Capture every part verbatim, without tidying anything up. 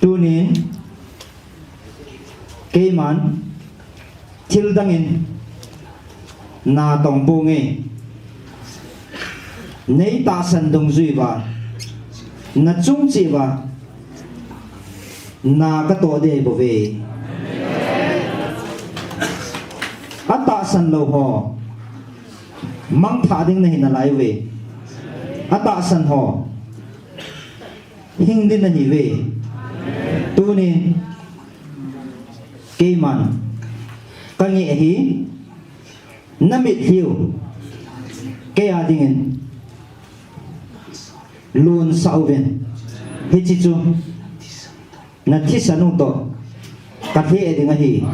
Tunin keiman thil dangin na tong ponge, nei tahsan dungjui uva, na chung cheh uva na katoh ding bouve. Atahsan lou ho mangthah ding nahi nalai uve. Atahsan ho hing ding nahiuve. Tunin keiman kangeh hi, na mitlhi u kei a dingin lonsah uvin. Hiche chu na thisan u toh kalheh ding ahi.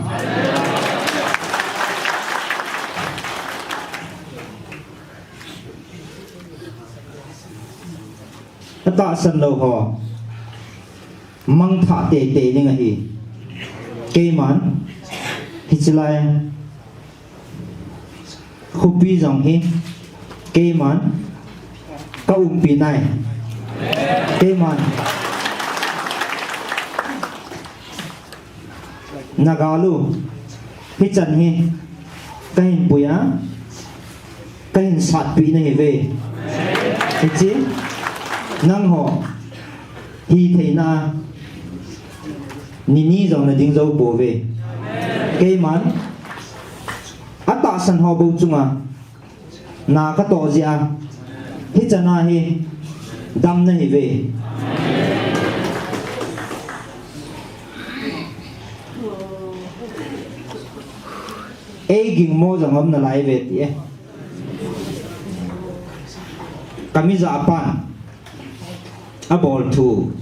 Atahsan lou ho mangthah teitei ding ahi. Keiman hiche lai khopi jong hi keiman ka umpi nai. Keiman na gal u hichan hi kahin pui a, kahin satpi nahiuve. Hiche nangho hitheina nini jong nading jou pouve. Keiman atahsan ho bou chunga na katoh jeh a, hichan a hi dam nahiuve. Eiging mo jong um nalai uve ti e. Kamija pan abol thu.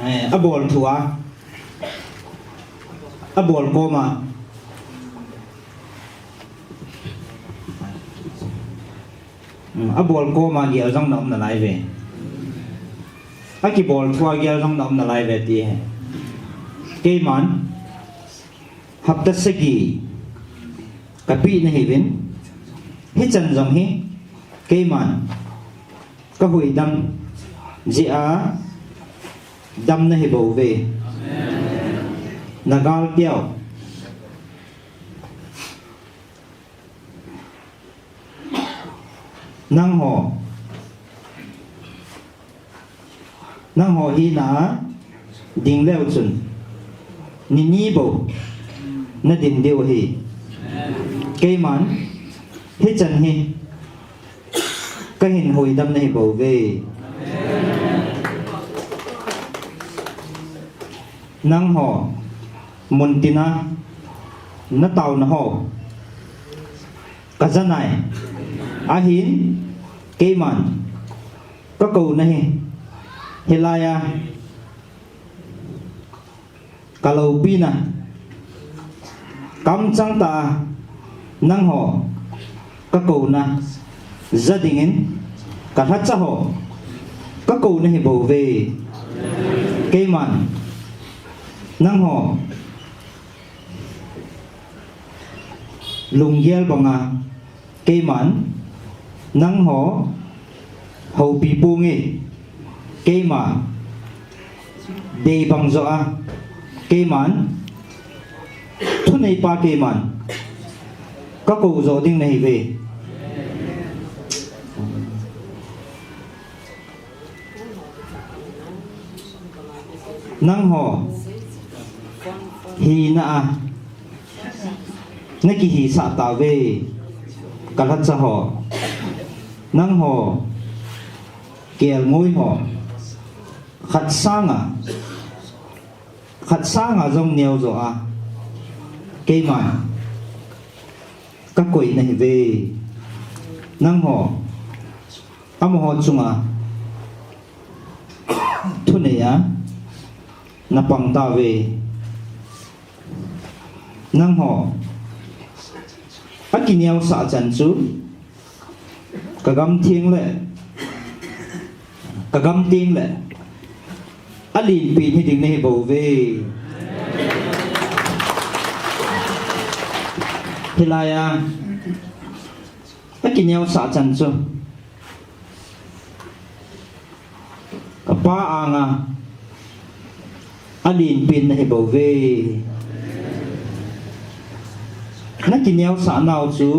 Eh, abol thu a. Abol koma. Hmm, abol koma gel jong na um nalai uve. Akibol thu a gel jong na um nalai uve ti e. Keiman hapta sagi kapeh nahiuvin. Hichan jong hi keiman kahuhhing dam jeh a dam nahi bouve. Na gal teu. Nangho, nangho hina a ding leu chun nini bou nadin diu ahi. Keiman hichan hi kahin huhhing dam nahi bouve. Nangho muntina nataona ho kaja nai. Ahin keiman kakouna hi hilai a kaloupina kamchang tah a nangho kakouna ja dingin kalhacha ho kakouna hi bouve. Keiman nangho lunggel banga keiman nangho houpi ponge. Keima dei bang joh a keiman thuneipa keiman kakou joh ding nahiuve. Nangho hina a nakihisah tauve, kalhacha ho. Nangho kelngoi ho khat sanga khat sanga jong neo joh a keiman kakoi nahiuve. Nangho amaho chunga thunei a napang tauve. Nangho akineosah chan chu kagam theng le kagam teng le alenpen hi ding nahi bouve. Hilai a akineosah chan chu Pa anga alen pen nahi bouve. Nakineosah nau chu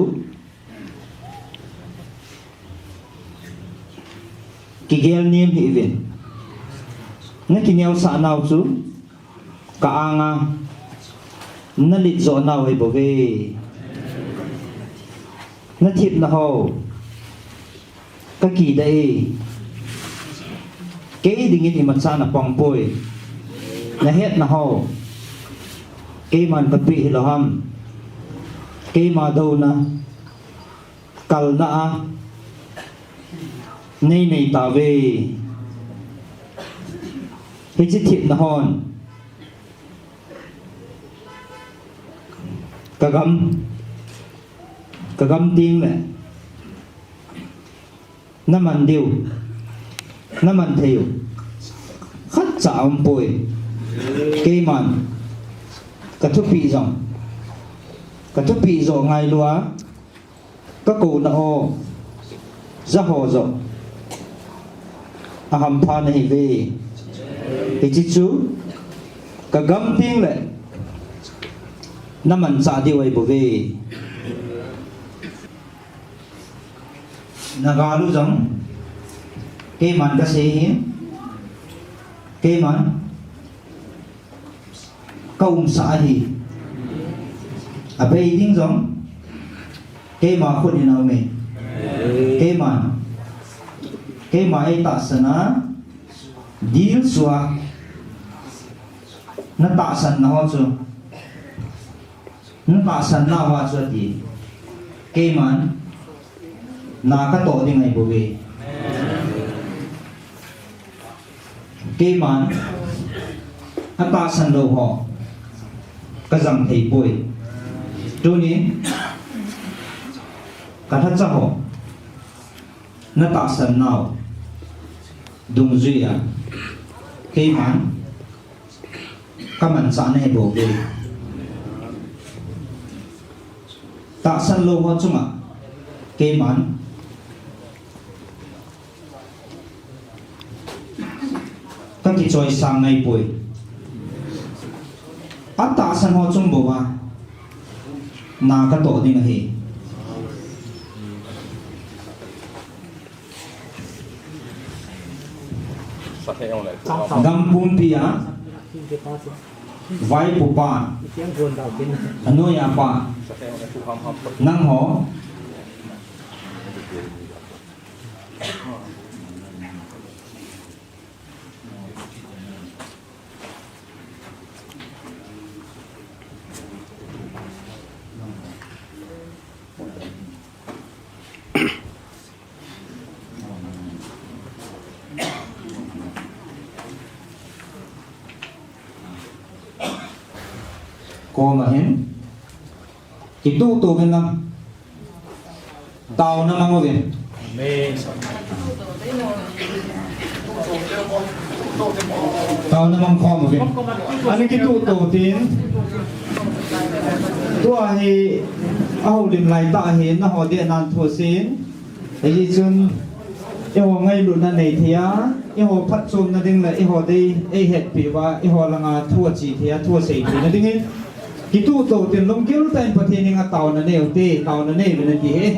kigel nem hih uvin. Nakineosah nau chu ka anga nalet joh nau ahi bouve. Nathepna ho kakidah e. Kei dingin imacha napang poi. Nahetna ho keiman kapeh hilou ham? Keima douna kalna a nei nei tauve. Hiche thepna hon ka gam, ka gam teng le naman diu, naman theiu khatcha aumpoi. Keiman ka thupeh jong, ka thupeh joh ngailua, ka kouna ho jaho joh ahampha nahiuve. Hiche chu ka gam teng le namanchah diu ahi bouve. Nagal u jong keiman kasei hin, keiman kaumsah ahi. Abei ding jong keima khut in aume. Keiman, keima eitahsan a, dilsu a, natahsan nau ho chu, natahsan nau ho chu ati. Keiman na katoh ding ahi bouve. Keiman atahsan lou ho kajang thei poi. Tuni kalhacha ho natahsan nau dungjui a keiman kamanchah nahi bouve. Tahsan lou ho chunga keiman kakichoisang ngai poi. Atahsan ho chung bou a na katoh ding ahi. Gam pumpi a vaipo pan, anoiya pan, nangho Koma hin kituhtuh uvin lang, taona mang uvin. Amen. Taona mang khom uvin. Ana kituhtuh tin, tua hi ahoulim lai tah ahi, nangho deh nan thu ahin. Hijeh chun eiho ngailutna nei thei a, eiho phatchomna ding le eiho dei eihetpeh uva, eiho langa thu ache thei a, thu asei theina dingin kituhtuh tin, lunggil tah in Pathen henga taona nei ute, taona nei uvin ati ahi.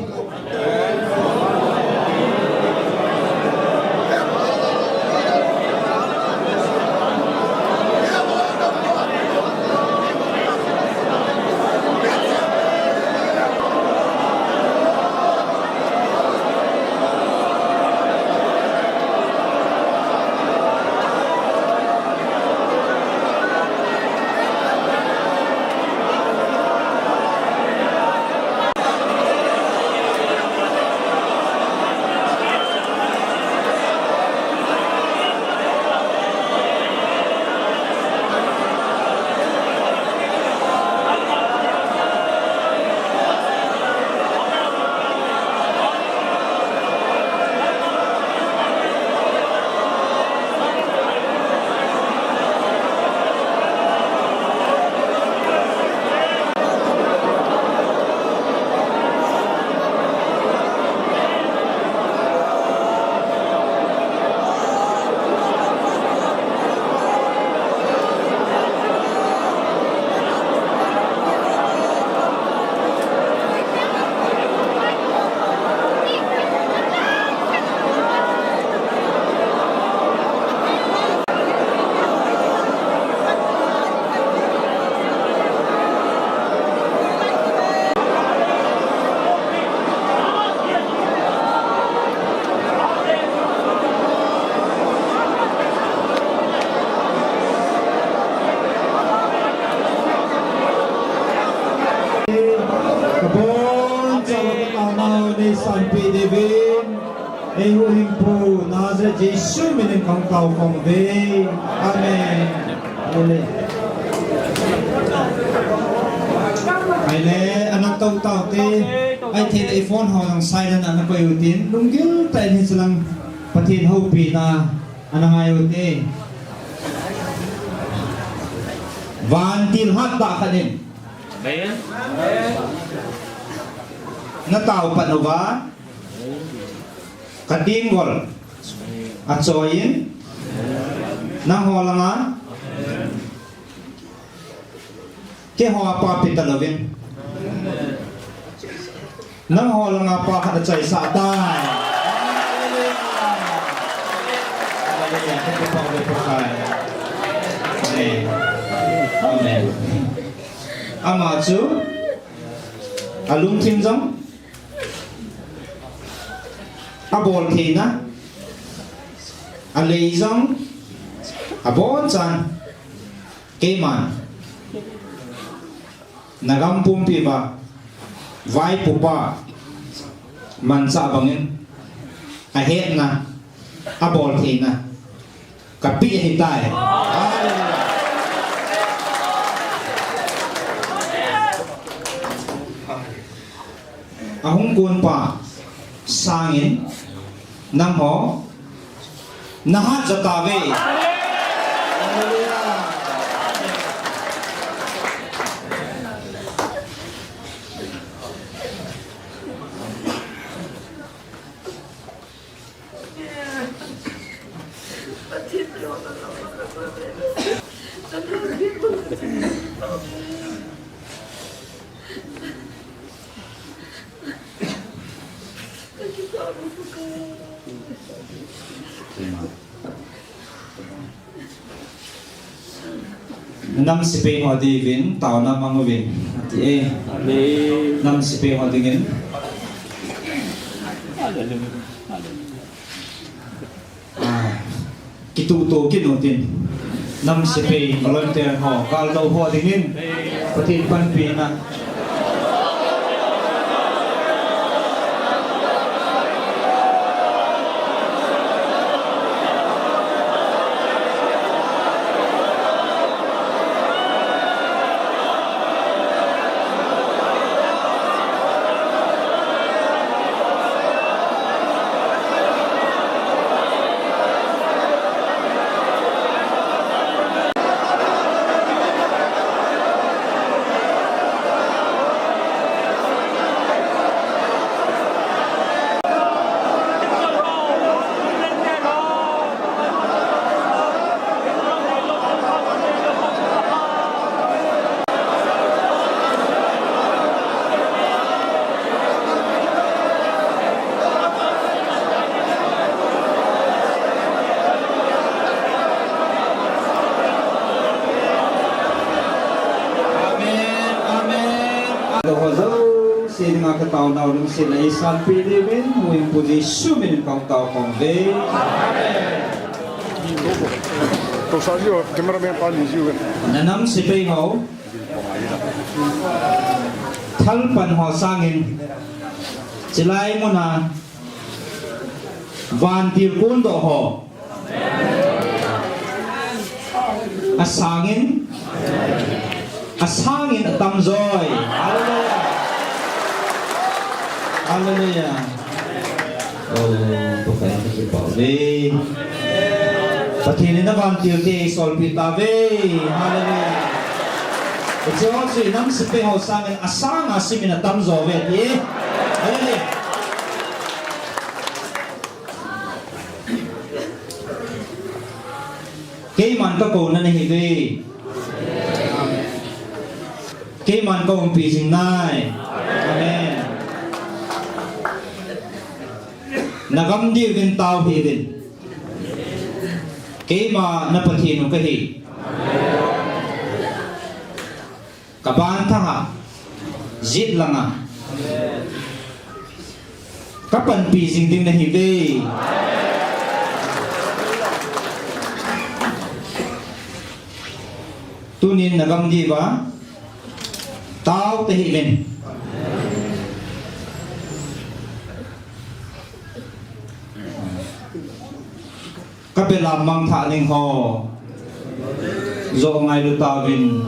Sanpeh diuvin, eihuhhingpu Nazareth Jesu minin kahung tao khom uve. Amen. Amen. Ahile, ana tou taute, ahithei le i phone ho jong silent a ana koi utin, lunggil tah in hichelang Pathen houpina ana ngai ute. Vantil hatah khat in. Amen. Natao pan uva. Katenggol achoiyin, nangho langa keiho a pa pe talouvin, nangho langa pa khat achoisah tai. Hallelujah. Hallelujah. Amen. Amen. Ama chu alungthim jong, abol theina, alei jong abonchan, keiman nagam pumpi uva vaipopa manchah bangin ahetna, abol theina kapeh ahitai. Ahung konpa sangin nangho nahat jo tauve. Nam sepai ho diuvin taona mang uvin, ati e. Amen. Nam sepai ho dingin. Hallelujah. Hallelujah. Ah, kituhto kit utin. Nam sepai volunteer ho, kal lou ho dingin Pathen panpina. Amen, amen. Lou ho jouse dinga kataonau lungsetna eisanpeh diuvin, Huhhingpu Jesu minin kahung tao khom uve. Amen. Tousah jiu, cameraman pa ni jiu. Nanam sepai ho, thalpan ho sangin, chulai muna vantil kondoh ho asangin, asangin atamjo e. Hallelujah. Hallelujah. Oh, Pakai, kakipah uve. Pathen in avantil te eisolpeh tauve. Hallelujah. Hiche ho chu nam sepai ho sangin asanga simin atamjo uve ti. Hallelujah. Keiman kakouna nahiuve. Keiman kaumpi jing nai. Amen. Nagam diuvin tao hih uvin. Keima na Pathen u kahi. Kaban thang'a, jet lang'a, kapanpi jing ding nahiuve. Tunin nagam diuva tao tahih uvin. Kabelam mangthah ding ho, jo ngailu tauvin.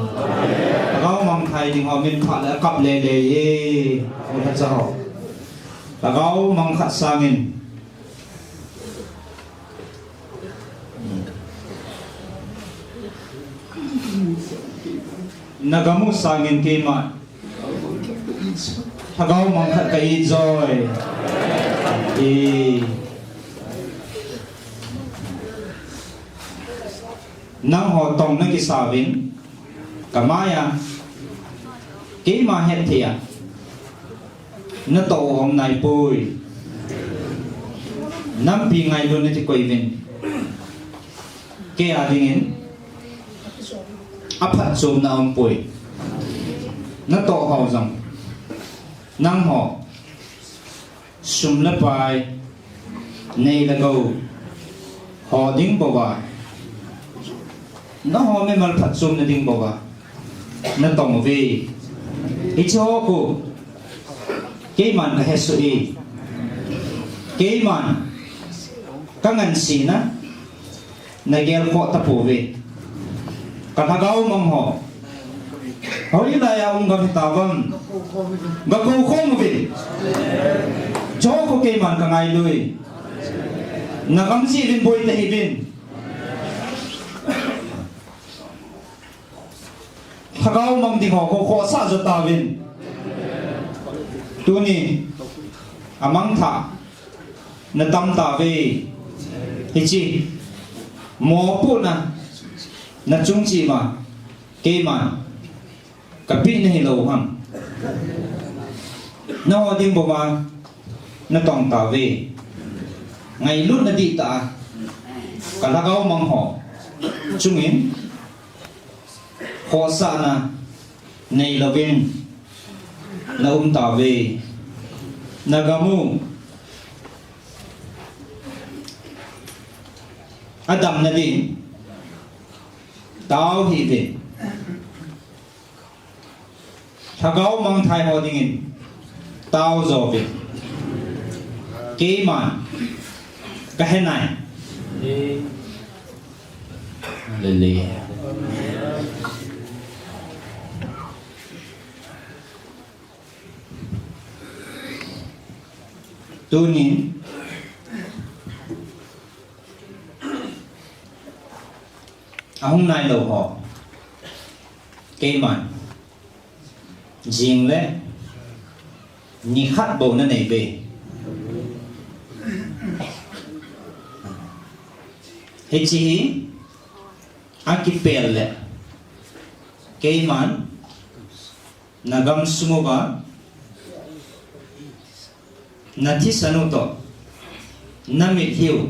Lhagao mangthai ding ho, min phat le akap lele e. Lhagao mangthah ho, lhagao mangthah sangin, nagamu sangin keima lhagao mangthah ka-it joi. E, nangho tong nakisauvin, kamaiya, keima hetthei a natoh u aum naipoi. Nampi ngailu nakikoi uvin, kei a dingin aphatchomna aumpoi. Natoh ho jong, nangho sum le pai, nei le gou ho ding bouva, nangho mimal phatchomna ding bouva natong uve. Hiche ho khu keiman kahesoh e. Keiman kangansena nagelkhoh tapouve. Kalhagao mang ho, hoilai a um gam hitauvem, gakou khom uve. Hiche ho khu keiman kangailui. Nagam jeh uvin boi tahih uvin. Lhagao mang ding ho khu khohsah jo tauvin. Tuni amangthah natam tauve. Hiche mopohna nachung cheh uva keiman kapeh nahilou ham? Nangho ding bouva natong tauve. Ngailutna dihtah a kalhagao mang ho chungin khohsahna neilouvin naum tauve. Nagamu adamna din tao hih uvin. Lhagao mangthai ho dingin tao jo uvin. Keiman kahenai. Hallelujah. Tunin ahung nailou ho, keiman jing le nikhat bou nanei uve. Hiche hi akipel le keiman nagamsung uva nathisan u toh namitlhi u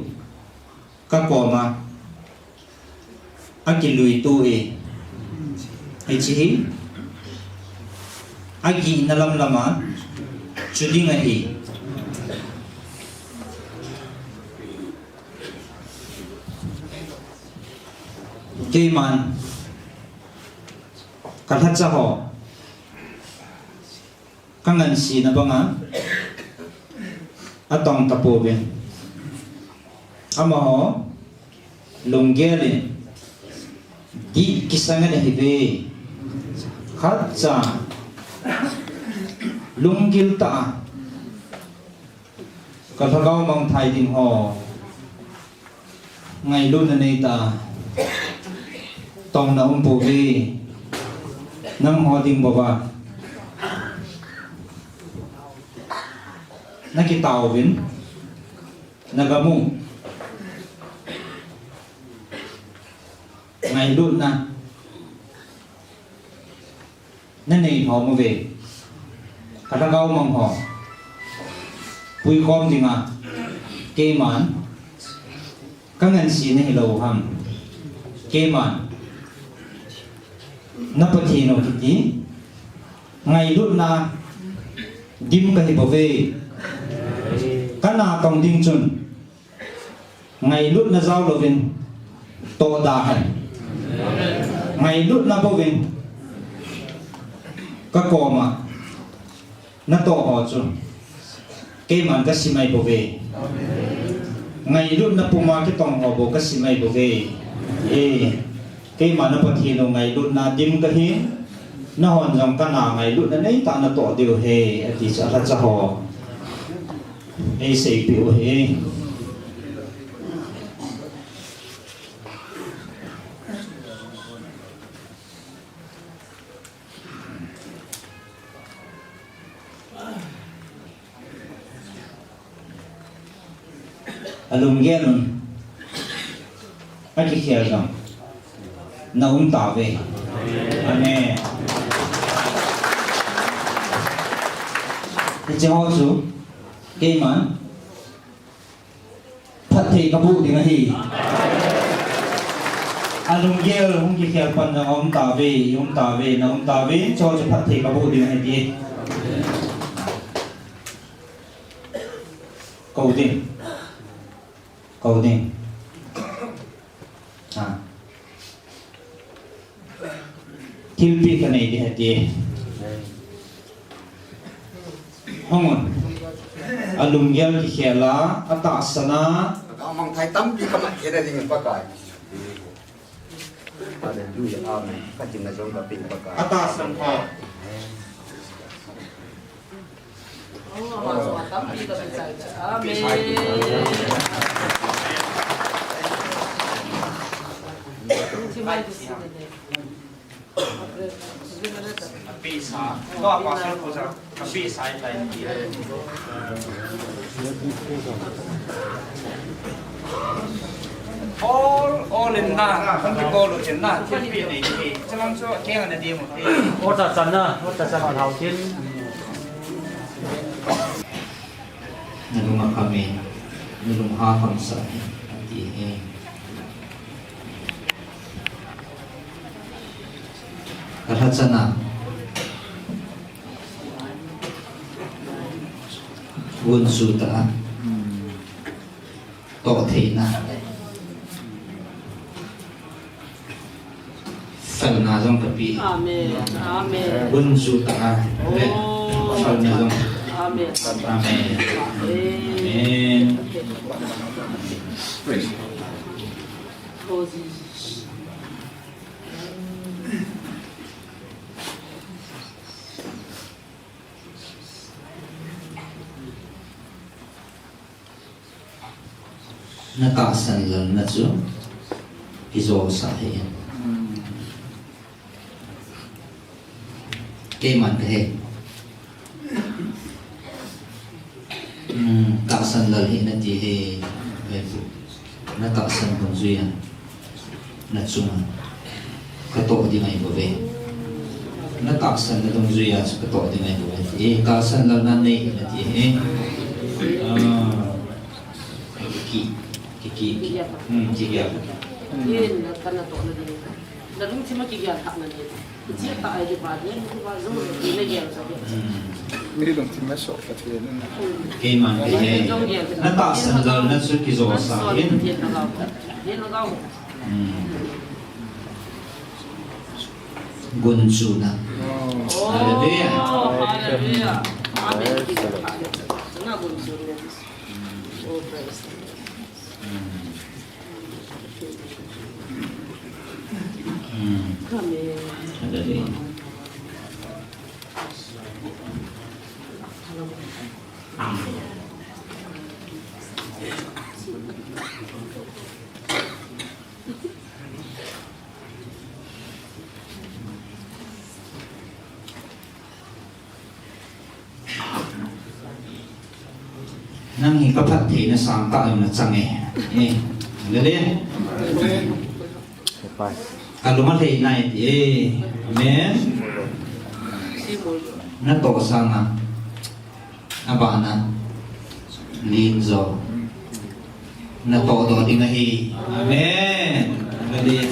kakoma akiluitu e. Hiche hi agihna lamlam a chu ding ahi. Keiman kalhacha ho kangansena banga atong tapouvin, amaho lunggel in dih kisang in ahiuve. Khatcha lunggil tah a kalhagao mangthai ding ho ngailutna neitah a tongna umpouve. Nangho ding bouva nakitao uvin, nagamu ngailutna nanei lhom uve. Kalhagao mang ho puikhom dinga keiman kangansena hilou ham? Keiman na Pathen u kiti ngailutna dim kahibouve. Kanatong ding chun ngailutna jaolouvin toh dahen. Ngailutna bouvin kakoma natoh ho chu keiman kasimai bouve. Ngailutna puma kitong ho bou kasim ahi bouve. E, keima na Pathen u ngailutna dim kahi, nahon jong kana ngailutna neitah natoh diu ahi, ati chu alhacha ho eiseipeh u ahi. Alunggel un akikhel jong naum tauve. Amen. Hiche ho chu keiman phatthei kaboh ding ahi. Alunggel hung kikhel pan jong aum tauve, aum tauve, naum tauve, hiche ho chu phatthei kaboh ding ahi ti. Kou ding. Kou ding. Ha. Thilpeh kanei ding ahi ti. Hung un. Alunggel kikhel a, atahsan a. Kamang thai tampi kamat khe na ding Pakai. Hallelujah. Amen. Katin na jong kapeh Pakai. Atahsan a. All, all in na, hung kikol u tin na, thilpeh nei ti. Chulang chu keng ana ding u ti. Ota chan na, ota chan hao tin. Nalung akham e, nalung ha khamsah e, ati e. Kalhacha na. Gunchu tah a. Toh theina. Felna jong kapeh. Amen. Amen. Gunchu tah a. Amen. Felna jong. Amen. Amen. Amen. Praise God. Oh, Jesus. Natahsan lalna chu kijosah hih in. Keiman kahe. Hmm, tahsan lal hih nati he. Natahsan dungjuia nachunga katoh ding ahi bouve. Natahsan nadungjuia chu katoh ding ahi bouve. E, tahsan lalna nei nati he. Ah, ki, ki, ki, ki. Hmm, ki, ki. Nalungthim a kigel thah na nei. Hiche tah a kipah ding, kipah jong, kina gel jong. Nilungthim a soh Pathen in. Keiman kahe. Natahsan lalna chu kijosah hih in. Gunchuna. Oh, hallelujah. Hallelujah. Amen. Gunchuna. Oh, praise the Lord. Amen. Hallelujah. Nang hi kaphattheina sangtah jong nachang e. Eh, lele. Kalung alhei nai ti e. Amen. Natoh sanga. Abana. Len jo. Natoh doh ding ahi. Amen. Amen.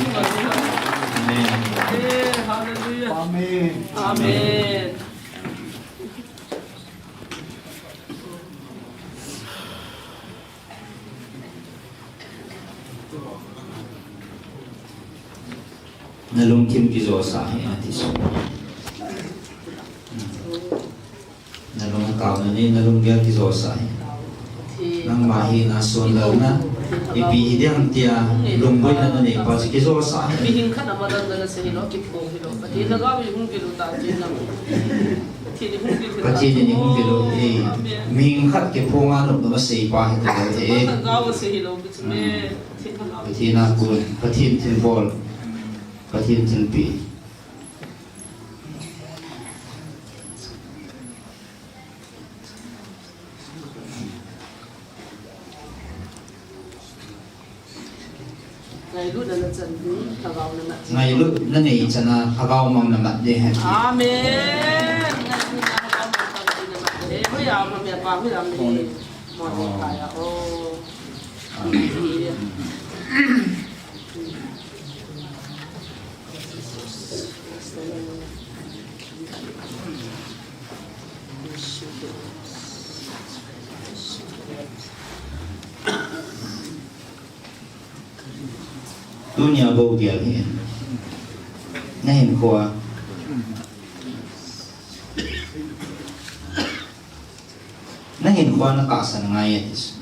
Amen. Amen. Amen. Nalungthim kijosah hih in ati chu. Nalung atao na nei, nalunggel kijosah hih in. Nangma hina sonlalna, Ipi hi ding ham tia, lungboina nanei pa chu kijosah hi. Mihing khat a madan na sei hilou, kiphong hilou. Pathen lhagao in hung vil u ta, tin na. Pathen in hung vil u ta. Pathen in hung vil u. Eh. Amen. Mihing khat kiphong a nop na sei pa hi ta he. Lhagao sei hilou, kichu me. Pathen lhagao. Pathen a kon, Pathen thilbol, Pathen thilpeh. Ngailut na chan ding, lhagao na mat. Ngailut nanei chan a, lhagao mang na mat ding ahi. Amen. Ngailut na lhagao mang na mat ding. Hoiya, ma me pa, hoiya, me. Mo ni kaya, oh. Amen. Tunia bou gel hi. Nahinkhoa. Nahinkhoa nakahsan ngai e ti chu.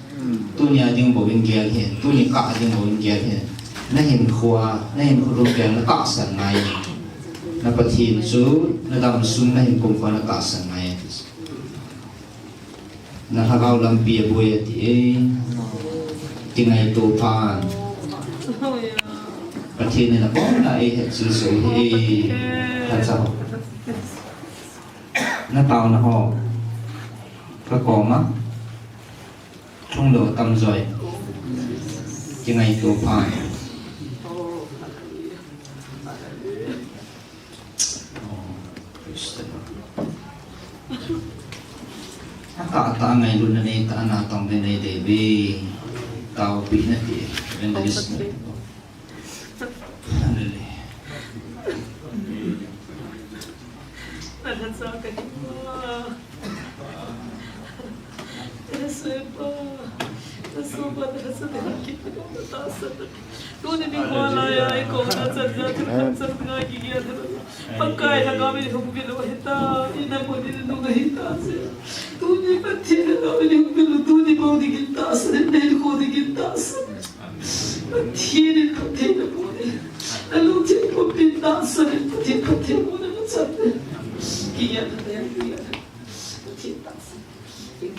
Tunia ding bou in gel hi, tuni kah ding bou in gel hi. Nahinkhoa, nahinkho lungpeng nakahsan ngai e. Na Pathen chu, nadam sung nahinkho khoa nakahsan ngai e ti chu. Na lhagao lampi aboi e ti e. Kingaito phan. Pathen in abonna eihetchil soh u ahi. Lhacha ho. Na taona ho ka koma thunglou tamjo e. Kingaito phan. Oh, praise the Lord. Atah atah ngailutna nei tah a natong ding nei dei ve. Taopeh nati. Evangelist. Hallelujah. Pakai lhagao in hung vil u hita, ina mun in nung hita se. Tuni Pathen lhagao in hung vil u, tuni bou dingin tahsan in, nahinkho dingin tahsan. Pathen in phatthei nabol in. Nalungthim pumpin tahsan in, Pathen phatthei boh in nachan in. Kiyan na, kiyan na. Pathen tahsan.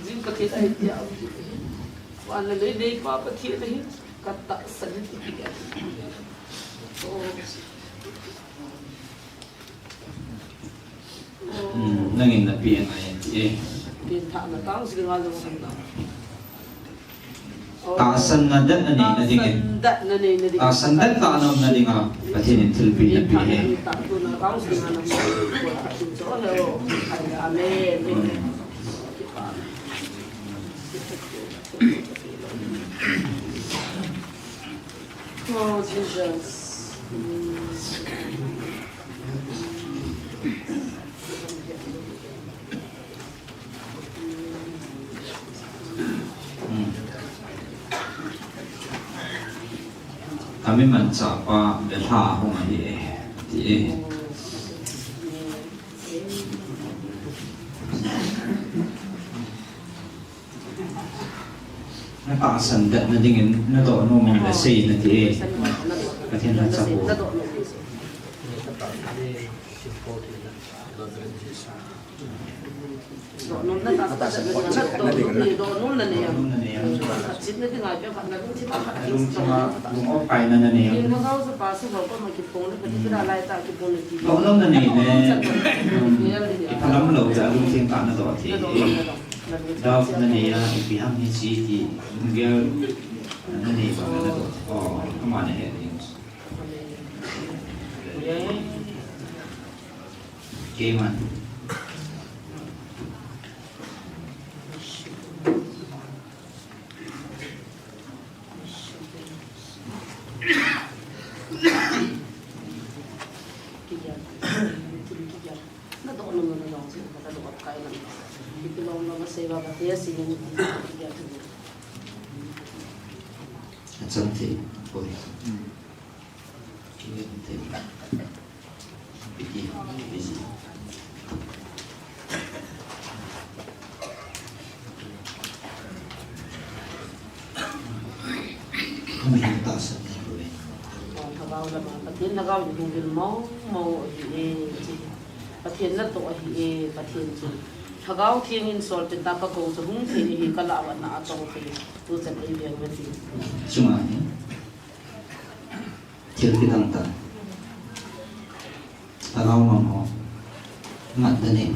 Jing Pathen ahi tia. Van le lei neipa Pathen ahi. Katahsan in kiyan. Oh. Hmm, nangin napeh ngai e ti e. Pengthahna tang sing ngal lo. Tahsan na det nanei na ding e. Tahsan det nanei na ding. Tahsan det tah a na umna dinga Pathen in thilpeh napeh e. Pengthahna tang sing ngal lo. Amen. Hmm. Oh, Jesus. Hmm. Kami manchah pa belha hung ahi e, ti e. Na tahsan det na dingin na doh nom le sei nati e. Pathen lhacha ho. Doh nom na tahsan det na dingin na doh nom le nei. Doh nom le nei. Chin na dinga pe khat na ding chin khat. Lung chin a, lung op kai na na nei. Kin na gau sa pa su ho ko ma ki pon le pa ti ra lai ta ki pon le ti. Doh nom na nei le. Iphalam lou ja lungthim tah na doh thei. Doubt nanei a, ipi ham hiche ti, lunggel nanei bang na doh. Oh, come on ahead. Keiman. Kijan, kijan. Na doh nom na jong si, ka doh kai na. Ipi lom lom na sei ba ka te si ni kijan tu. Achan thei, poi. Kijan thei. Ipi, ipi. Nin lhagao in hung vil mong mong ahi e, chi. Pathen natoh ahi e, Pathen chu. Lhagao Theng in solchah tah a kakou chu hung thei ahi, kalah uva na atong thei. Tuchan ei veng uve ti. Chunga hi. Thil kidang tah. Lhagao ngam ho. Ngat dan in.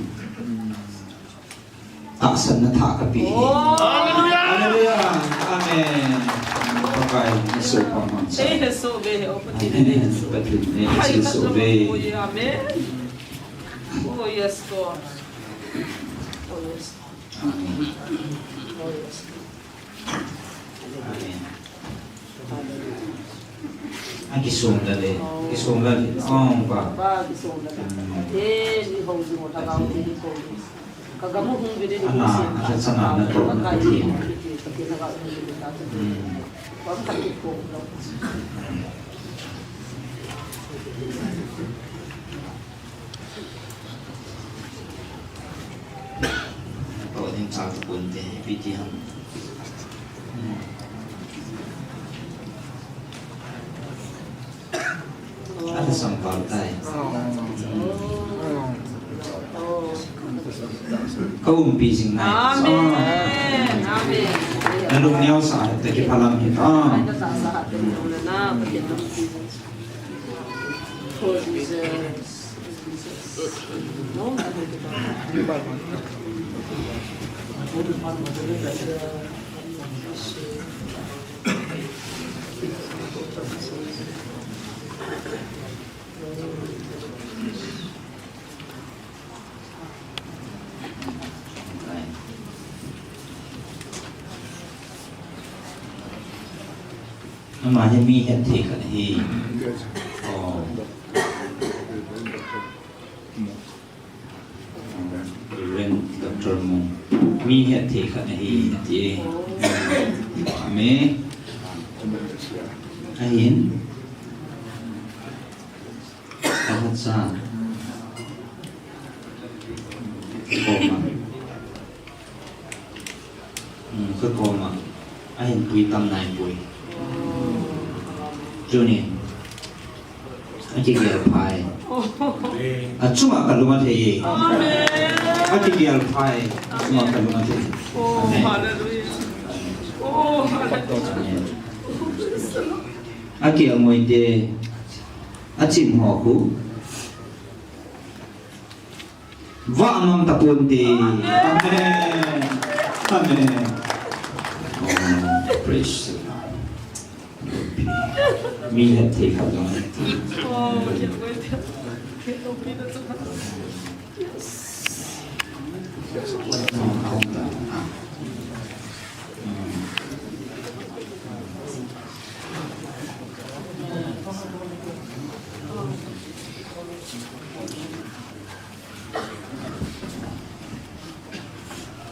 Tahsanna thah kapeh e. Oh. Hallelujah. Hallelujah. Amen. Pakai, Jesu pamang sa. Eh, so be, oh, Pathen, eh, so. Pathen, eh, hai, so be. Oh, yeah, amen. Oh, yes, Lord. Oh, yes. Amen. Oh, yes. Amen. Akisung lale, kisung lale. Oh, ba. Ba, kisung lale. Hmm. Eh, ni hou jing o, lhagao theng ni hou jing. Ka gam u hung vin ni ana, hung sin. Ana sana na to na Pathen. Pathen lhagao hung vin ta. Hmm. Ba, ka ki ko. Toh ding chal tapon te, ipi ti ham. Hmm. Ana samval tai. Ka umpi jing nai. Amen. Amen. Na lung neo sa ta kiphalam hi ta. Ama hi mi hetthei khat ahi. Oh. Reverend Doctor Mung. Mi hetthei khat ahi, ati e. Amen. Ahin. Ka khat cha. Koma. Hmm, ka koma. Ahin pui tam nai pui. Tuni. Akigel phai. Achunga kalung athei e. Amen. Akigel phai. Achunga kalung athei. Oh, amen. Hallelujah. Oh, hallelujah. Amen. Akigel ngoi te. Achim ho khu. Vah mang tapon te. Amen. Amen. Oh, praise the Lord. Mi hetthei khat jong. Oh, yes.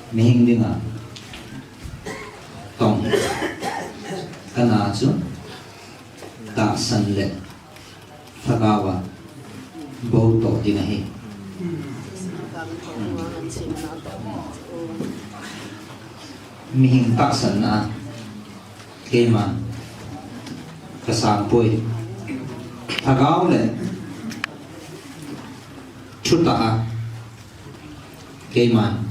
Mihing dinga tong kana chu tahsan le lhagao a bou toh ding ahi. Mihing tahsanna a keima kasang poi. Lhagao le thutah a keiman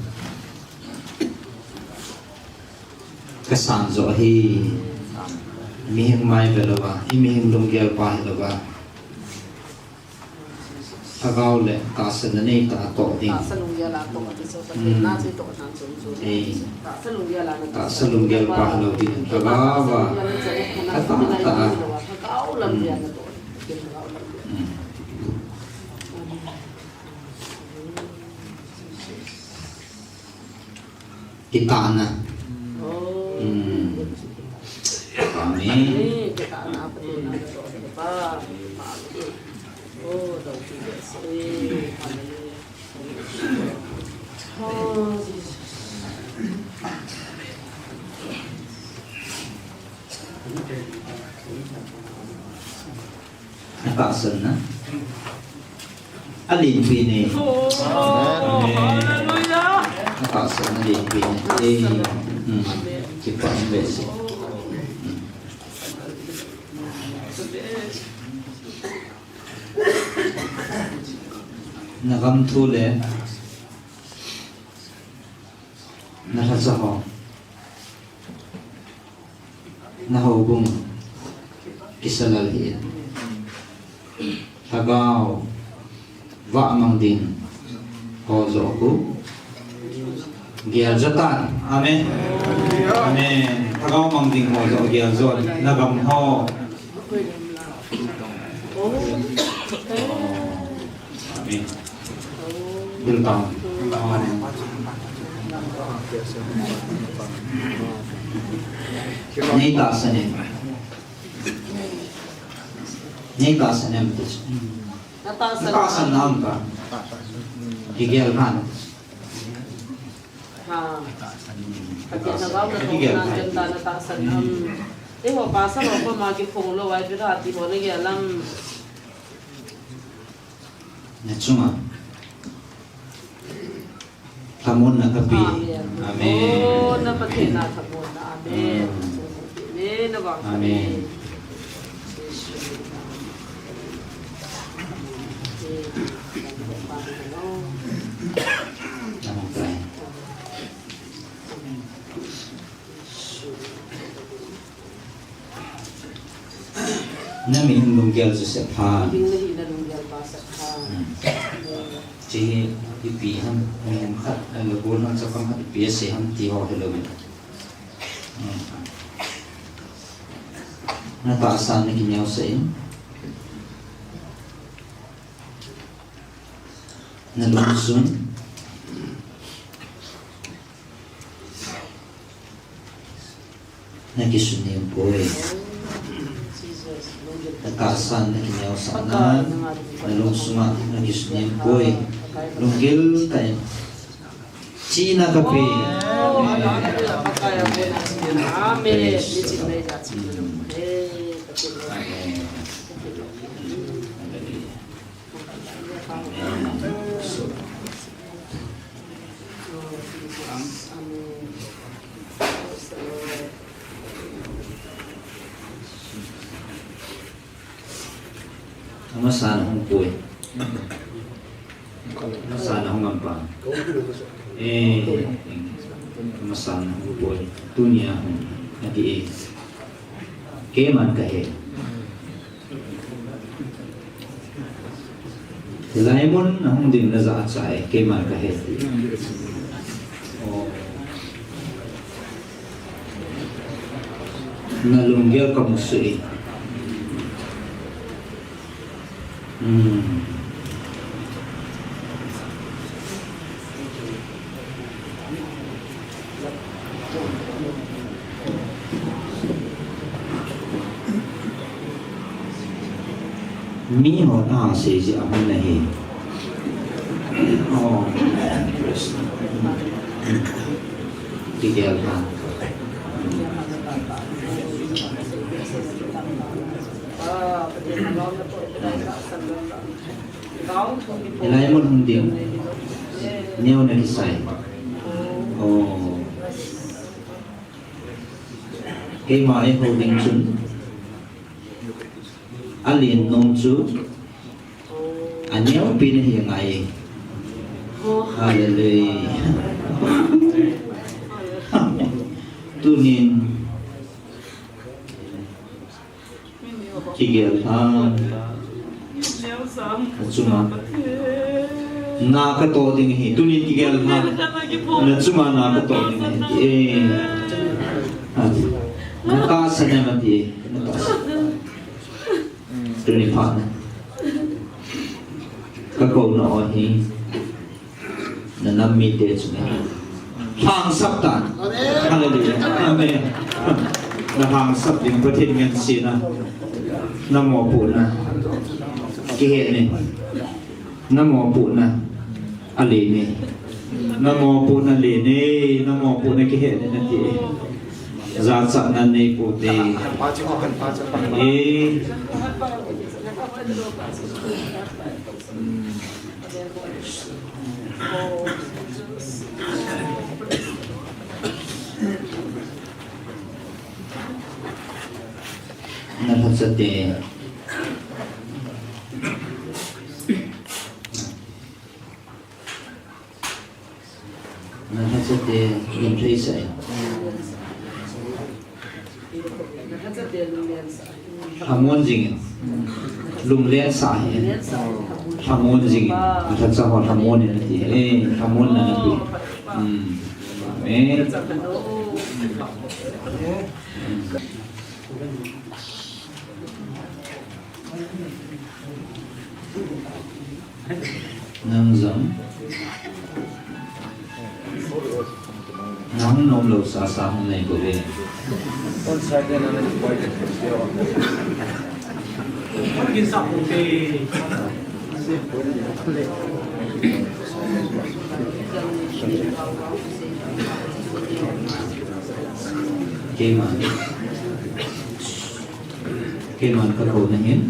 kasang jo ahi. Mihing mai ve louva, i mihing lunggel pa hi louva. Lhagao le tahsanna neitah a toh ding. Tahsa lunggel a toh ding. Hmm. Ei. Tahsa lunggel pa hilou ding. Lhagao a. Tahsa lunggel a toh ding. Hmm. Kitahna. Hmm. Amen. Atahsanna. Alenpen e. Oh, amen. Hallelujah. Atahsanna alenpen e. Amen. Hmm. Kipah in ve se. Hmm. Na gam thu le na lhacha ho, na houbung kisa lal hih in. Lhagao vah mang ding ho joh khu gel jo tan. Amen. Amen. Lhagao mang ding ho joh gel jo. Na gam ho. Amen. Bil tang. Nei tahsan em? Nei tahsan em? Na tahsan. Na tahsan nam ka. Kigel kan. Ha. Pathen na gam na thong na jem ta na tahsan nam. Eiho pastor ho koma kiphong lou vai pi ra ti ho na gel lam. Na chunga lhamonna kapeh. Amen. Amen. Oh, na Pathen na lhamonna. Amen. Mm. Amen. Na vang. Amen. Amen. Na min lunggel Joseph ha. Ding na hi na lunggel Pastor ha. Hmm. Chi ipi ham, mi ham khat, a la bol ham, chapang khat ipi asei ham ti ho helou in. Hmm. Na tahsan na kineosah in. Na lungsung na kisunem poi. Na tahsan na kineosahna, na lungsunga na kisunem poi. Lunggil tah in. Chihna kapeh. Amen. Praise the Lord. Amen. Amen. Amasa na hung poi. Amasa na hung am pa. Eh, amasa na hung poi. Tunia hung. Ati eh. Keiman kahe. Hilai mun a hung ding na jachat e, keiman kahe. Oh. Na lunggel kamu suh e. Hmm. Mi hon asei jeh a hung nahi. Oh. Kigel ha. Hilai mun hung ding. Neo na kisai. Oh. Keima eiho ding chun. Alen nom chu. Aneo pen ahi ngai. Hallelujah. Tunin. Kigel ha. Achunga. Na katoh ding ahi. Tunin kigel ha. Nachunga na katoh ding ahi. Eh. Na tahsan em ati. Na tahsan. Tuni phat na. Kakouna ahi. Na nam mite chunga. Lhangsap tan. Hallelujah. Amen. Na lhangsap ding Pathen ngen sina. Na mopohna. Kihe ne. Na mopohna. Alen e. Na mopohna alen e. Na mopohna kihe ne nati e. Jachatna nei poute. Eh. Na lhacha te. Nalhachate lunglhai sah in. Lhamon jingin. Lunglhai sah in. Lhamon jingin. Nalhacha ho lhamon in ati. Eh, lhamon na ati. Hmm. Amen. Nang jong. Nang nom lou sasa hung nei bou ve. Keiman. Keiman ka kou na hin.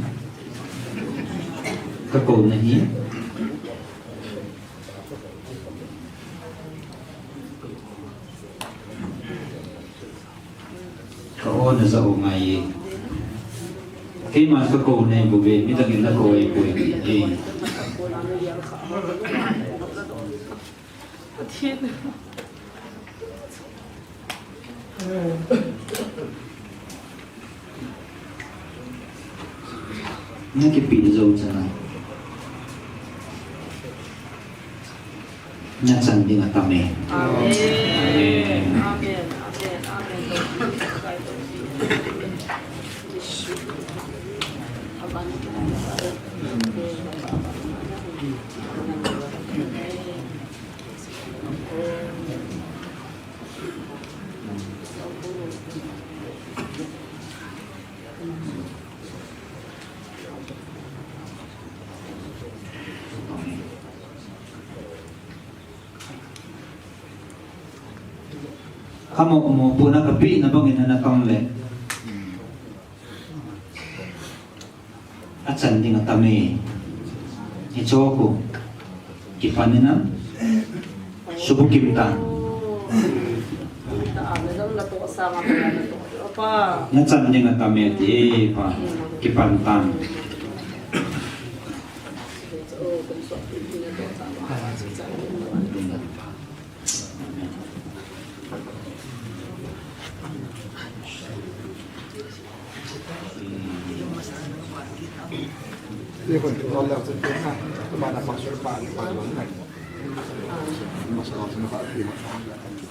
Ka kou na hin. Ka o na ja o ngai e. Keiman ka kou nei bou ve, midang in na kou ei poi e. Na kipe jou chana. Na chan ding atam e. Amen. Amen. Amen. Amen. Amen. Ka mo, mopohna ka pehna bangin ana tong le. Achan ding atam e. Hicho khu. Kipan in am. Subukim tan. Na chan ding atam e ti pa. Kipan tan.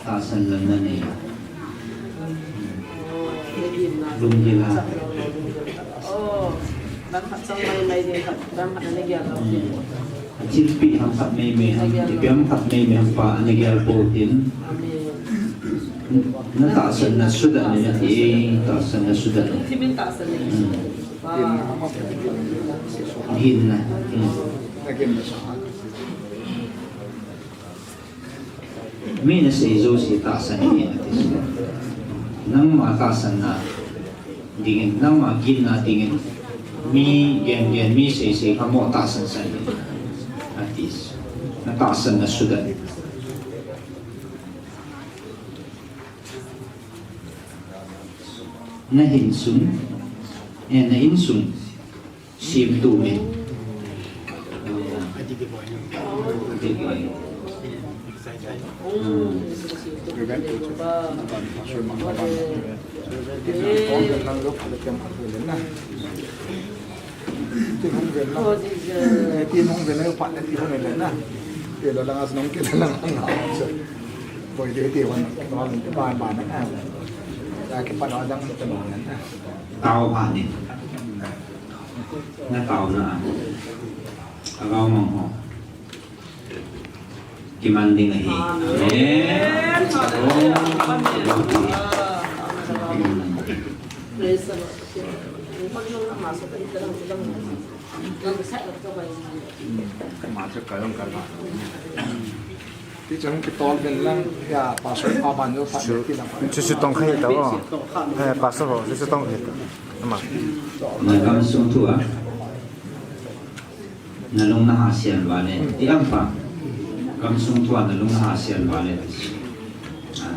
Tahsan lam na nei. Lunggil a. Thilpeh ham khat maimai ham, ipi ham khat maimai ham pa ana gel pou tin. Na tahsan na sudat in ati, tahsan na sudat in. Hmm. Ginna. Hmm. Mi na sei jouse tahsan ahi nati. Nangma tahsan na dingin, nangma ginna dingin. Mi gen gen, mi sei sei kha mo tahsan san ahi. Ati. Na tahsan na sudat. Na hin sun, eh, na in sun. Sim tu me. Tao pha ni. Na taona a, a gao mang ho. Kiman ding ahi. Amen. Amen. Oh, amen. Praise the Lord. Ti chang kitol ben lang, ya, pastor pa ban jo pa chu, ti lang. Chu chu tong khai ta o. Eh, pastor ho, chu chu tong khai ta. Ama. Na gamsung thu a. Na lung na hasian vale. Ti am pa. Gamsung thu a na lung na hasian vale. Ah.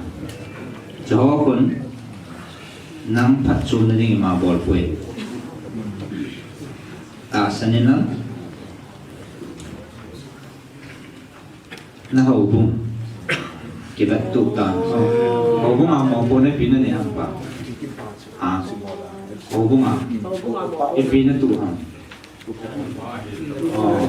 Jehovah khun nang phatchomna ding ima bol poi. Tahsan in lang. Na houbung. Kilat tu ta. Houbung a mopo na pi na ne ham pa. Ha. Houbung a. Ipi na tu ham. Oh.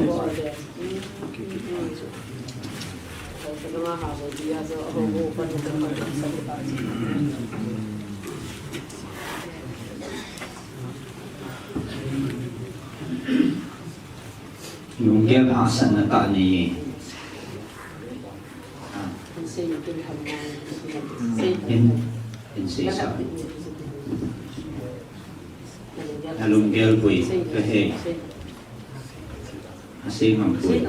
Lunggel hahsatna tah nei. In, in seisa. Na lunggel boi, ka he. A sei ngam boi.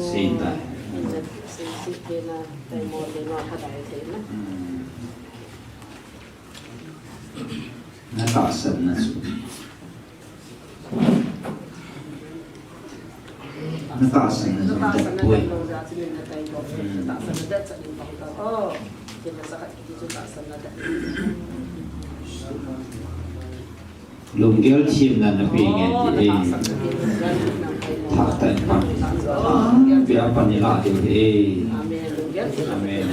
Sita. Hmm. Na tahsanna chu. Na tahsanna chu na tahsanna poi. Hmm. Lunggel themna na pe nge ti e. Thah tah in pan. Ah, pia pan ni la ti e. Amen.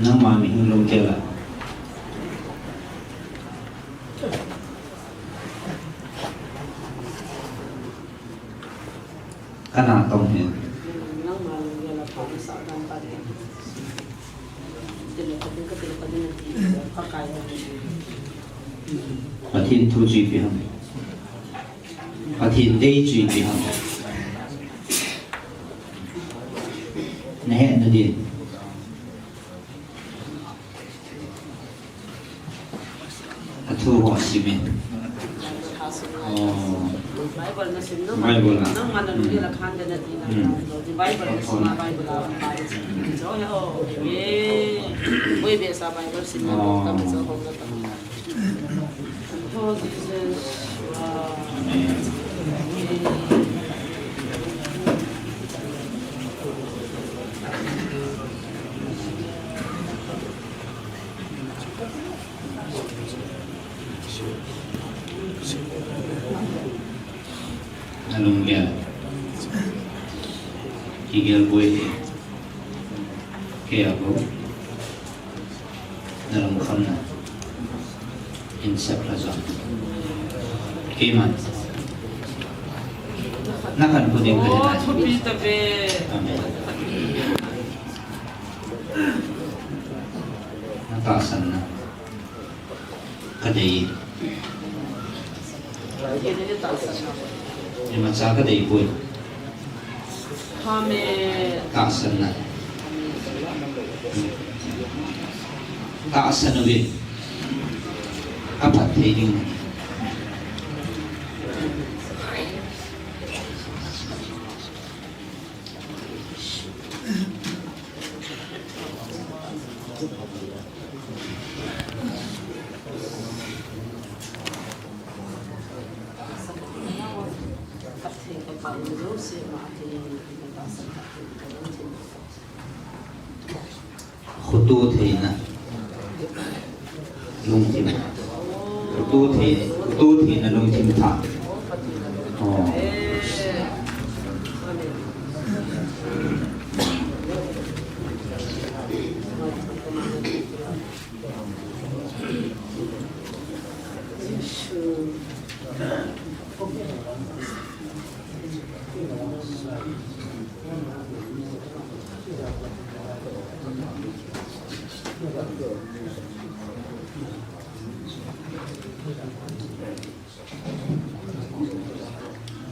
Nangma mihing lunggel a. Kana tong hin. Pathen thu chu ipi ham. Pathen dei chu ipi ham. Na hetna din. A thu ho simin. Oh. Bible na sim no. Bible na. Nangma na lunggel a khan de na ti na. Hmm. Bible na sim, Bible a. Bible sim na. Oh. Oh, Jesus. Amen. Na lunggel. Kigel boi. Kei a ko. Na lungkhamna. In sep la jo. Keiman. Na khankho ding ka hina. Amen. Na tahsanna. Ka dei. Imacha ka dei poi. Tahsanna. Tahsan uvin. Ka phatthei ding. Khutu theina. Lungthim. Khutu thei, khutu theina lungthim thah. Oh.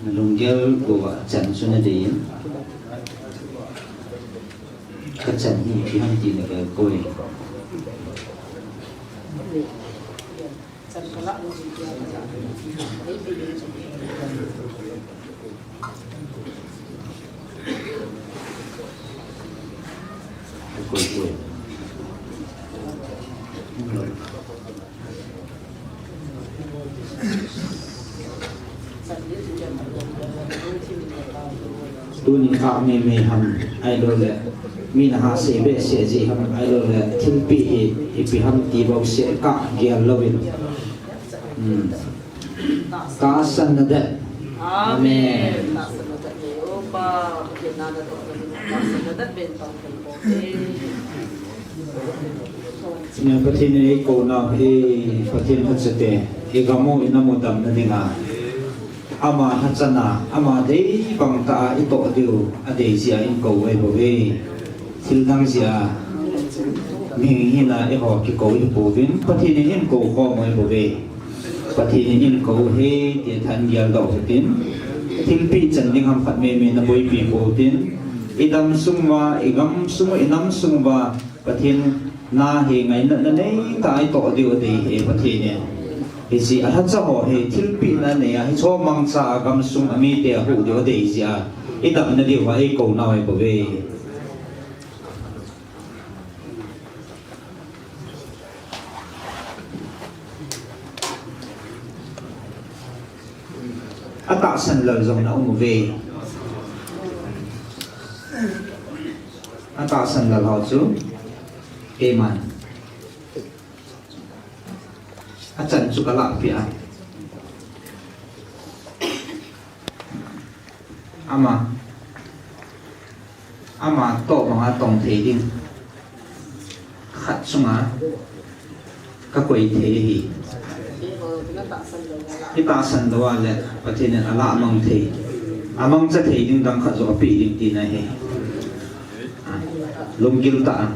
Na lunggel bou a chan chu na dei in. Ka chan hi ipi ham ti na gel koi. Tuni kah mei mei ham, ahilouleh mi na ha sei behseh ji ham, ahilouleh thilpeh hi ipi ham ti bouseh kah gel louvin. Hmm. Tahsan nadet. Amen. Tahsan nadet. Nia Pathen in eikou nau hi, Pathen hachate, igam u inam u damna dinga, ama hachana, ama dei bang tah a itoh diu adei jeh a eikou u ahibouve. Thil dang jeh a, mihing hina eiho kikou ihipouvin, Pathen in eikou khom u ahibouve. Pathen in eikou u ahi ti tha in geldoh u hitin, thilpeh chan ding ham khat mei mei naboipi pou hitin, idam sung uva, igam sung uva, inam sung uva, Pathen na hi ngaina nanei tah a itoh diu adei ahi Pathen in. Hiche alhacha ho hi thilpeh nanei a, hiche mangcha a gamsung a mite ahuh diu adei jeh a, idamna diu va eikou nau ahibouve. Atahsan lal jong na um uve. Atahsan lal ho chu keiman achan chu kalahpeh a. Ama, ama toh banga tong thei ding khat chunga kakoi thei ahi. Itahsan lou a le Pathen in alah mang thei, amangcha thei ding dang khat joh apeh ding tina ahi. Lunggil tah a.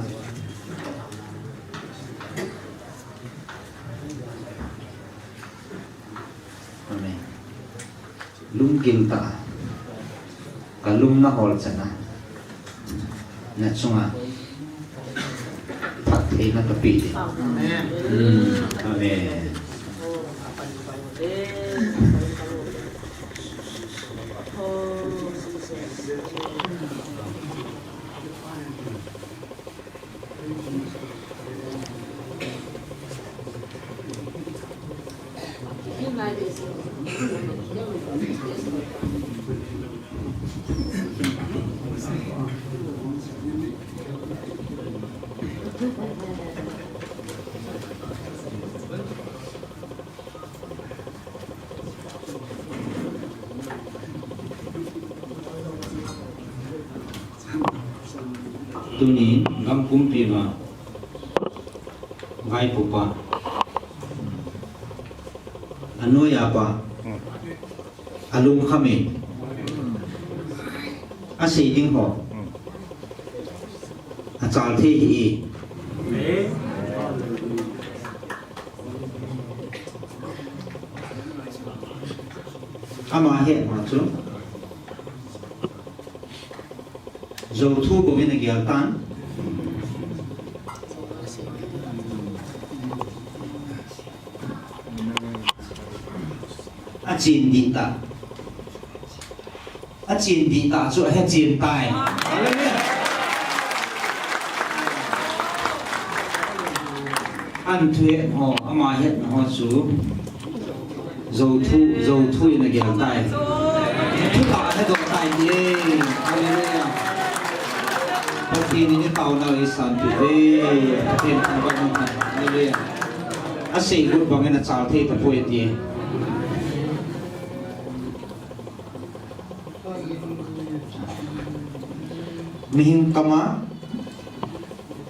Amen. Lunggil tah a, kalung nahol chan a, nachunga phattheina kapeh ding. Amen. Hmm, amen. Tuni gam pumpi uva vaipopa, anoiya pa, alungkham in, asei ding ho achal thei ahi. Ama hetna chu jou thu bouvin agel tan. Achen dihtah. Achen dihtah chu ahe chen tai. Hallelujah. An thuhet ho, ama hetna ho chu jou thu, jou thu in agel tai. Thutah ahe doh tai ti e. Hallelujah. Pathen in itaona eisanpeh uve. Pathen thangvah in. Hallelujah. Asei got bangin achal thei tapoi ti e. Mihing kama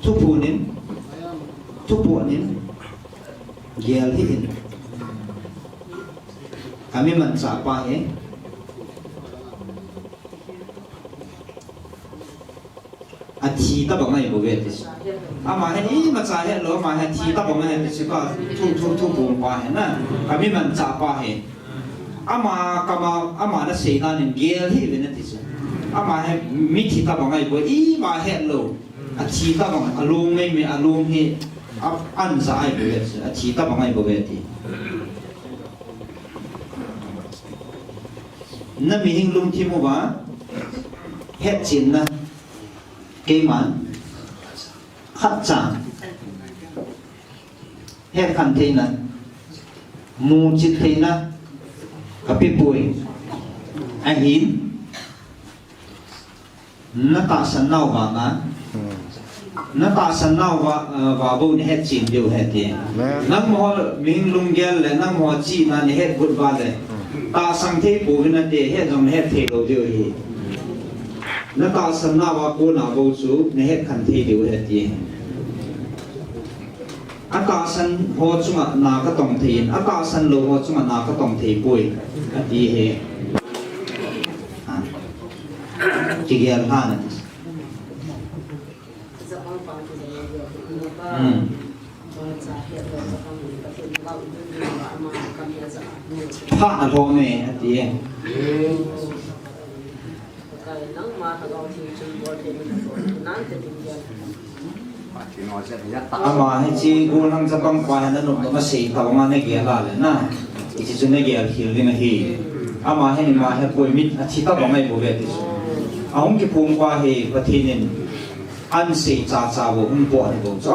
thuphon in, thuphon in, gel hih in. Kami manchah pa hi. Athi tabang ahibouve ti chu. Ama hin imacha hetlou, ama hin athi tabang ahi ti chu ka thu, thu, thuphon pa hi na. Kami manchah pa hi. Ama kama, ama nasei nan in gel hih uvin ati chu. Ama hi mithi tabang ahibou, ima hetlou. Athi tabang, along mei mei, along hi. A, ansa ai bou ve, athi tabang ai bou ve ti. Na mihing lungthim uva hetchenna, keiman khatcha hetkhen theina, muchet theina kapeh poi. Ahin, na tahsan nauva na, na tahsan nauva, eh, va bou na hetchen diu ahi ti. Nangho mihing lunggel le nangho chihna na hetgot uva le, tahsan thei pouvin nate, het jong na hetthei lou diu ahi. Na tahsan nauva kona bou chu na hetkhen thei diu ahi ti. Atahsan ho chunga na katong thei in, atahsan lou ho chunga na katong thei poi, ati ahi. Ha. Kigel lhan ati. Hmm. Pha alhom e, ati ahi. Ama hiche golhang chapang pa hi nanop nop a sei tabang a nagel a le na. Hiche chu nagel khel ding ahi. Ama hi ima hepoi, mi athi tabang ahi bou ve ti chu. Ahung kiphong pa hi Pathen in ahin sei chacha bou, hung pot ahi bou chu.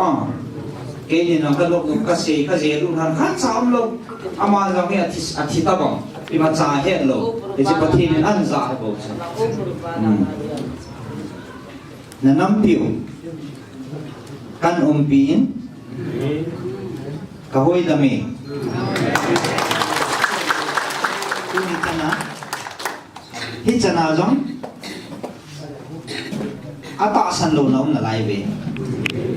Keini nang kanop nop kasei, kajel u han khatcha umlou. Ama jong hi athi, athi tabang. Imacha hetlou. Hiche Pathen in ahin ja ahi bou chu. Hmm. Na nampiu kahin umpi in, kahoidam e. Tuni chana, hichan a jong atahsan louna um nalai uve.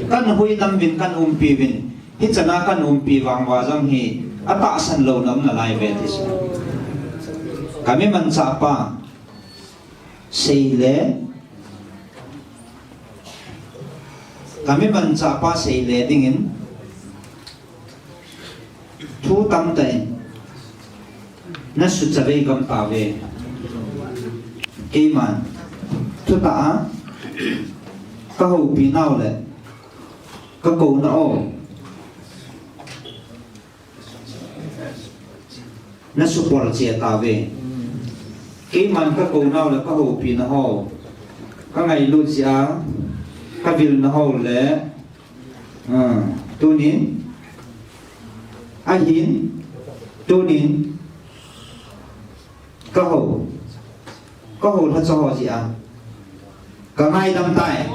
Kahin hoidam uvin, kahin umpi uvin, hichan a kahin umpi vang uva jong hi atahsan louna um nalai uve ti chu. Kami manchah pa seile, kami manchah pa seile dingin thu tamtah in na suchavei gam tauve. Keiman thutah a kahoupi nau le kakou nau na supol cheh tauve. Keiman kakou nau le kahoupi nau ho, kangailut jeh a kavil nau ho le, ah, tunin, ahin, tunin, kahou, kahou lhacha ho jeh a kangaidam tai.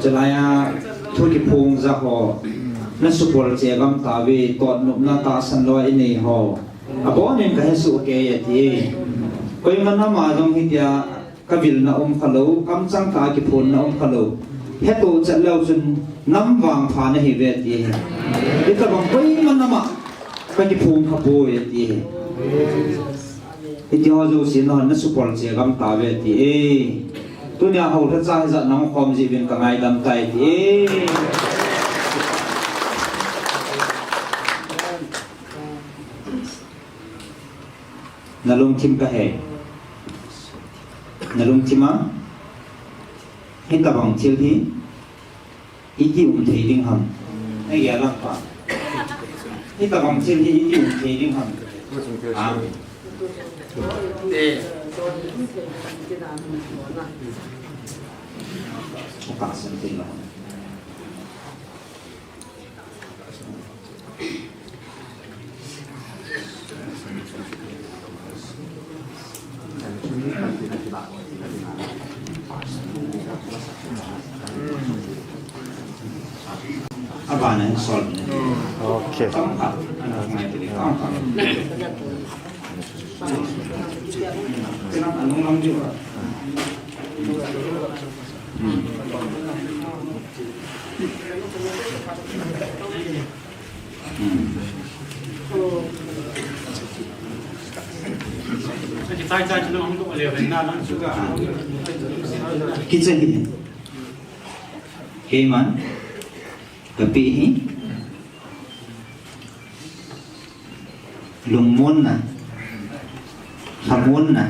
Chulai a thu kiphong ja ho, na supol cheh gam tauve, totnopna tahsan lou a inei ho, abonin kahesoh kei e ati. Koima nam a jong hitia kavilna um khalou, kamchang tah a kiphonna um khalou. Hetoh chet leu chun nam vangpha nahiuve ati. Hitabang koima nam a kakiphong khapoi ati. Hiti ho jouse nahon na supol cheh gam tauve ati e. Tunia hou lhacha hijat nahung khom jeh uvin kangaidam tai ati e. Nalungthim kahe. Nalungthim a hitabang thil hi iti um thei ding ham? Nagel lang pa. Hitabang thil hi iti um thei ding ham? Ah. Tahsan thei lou. Abana hin solve ne. Okay. Kicha hi. Keiman kapi hi. Lungmonna, lhamonna,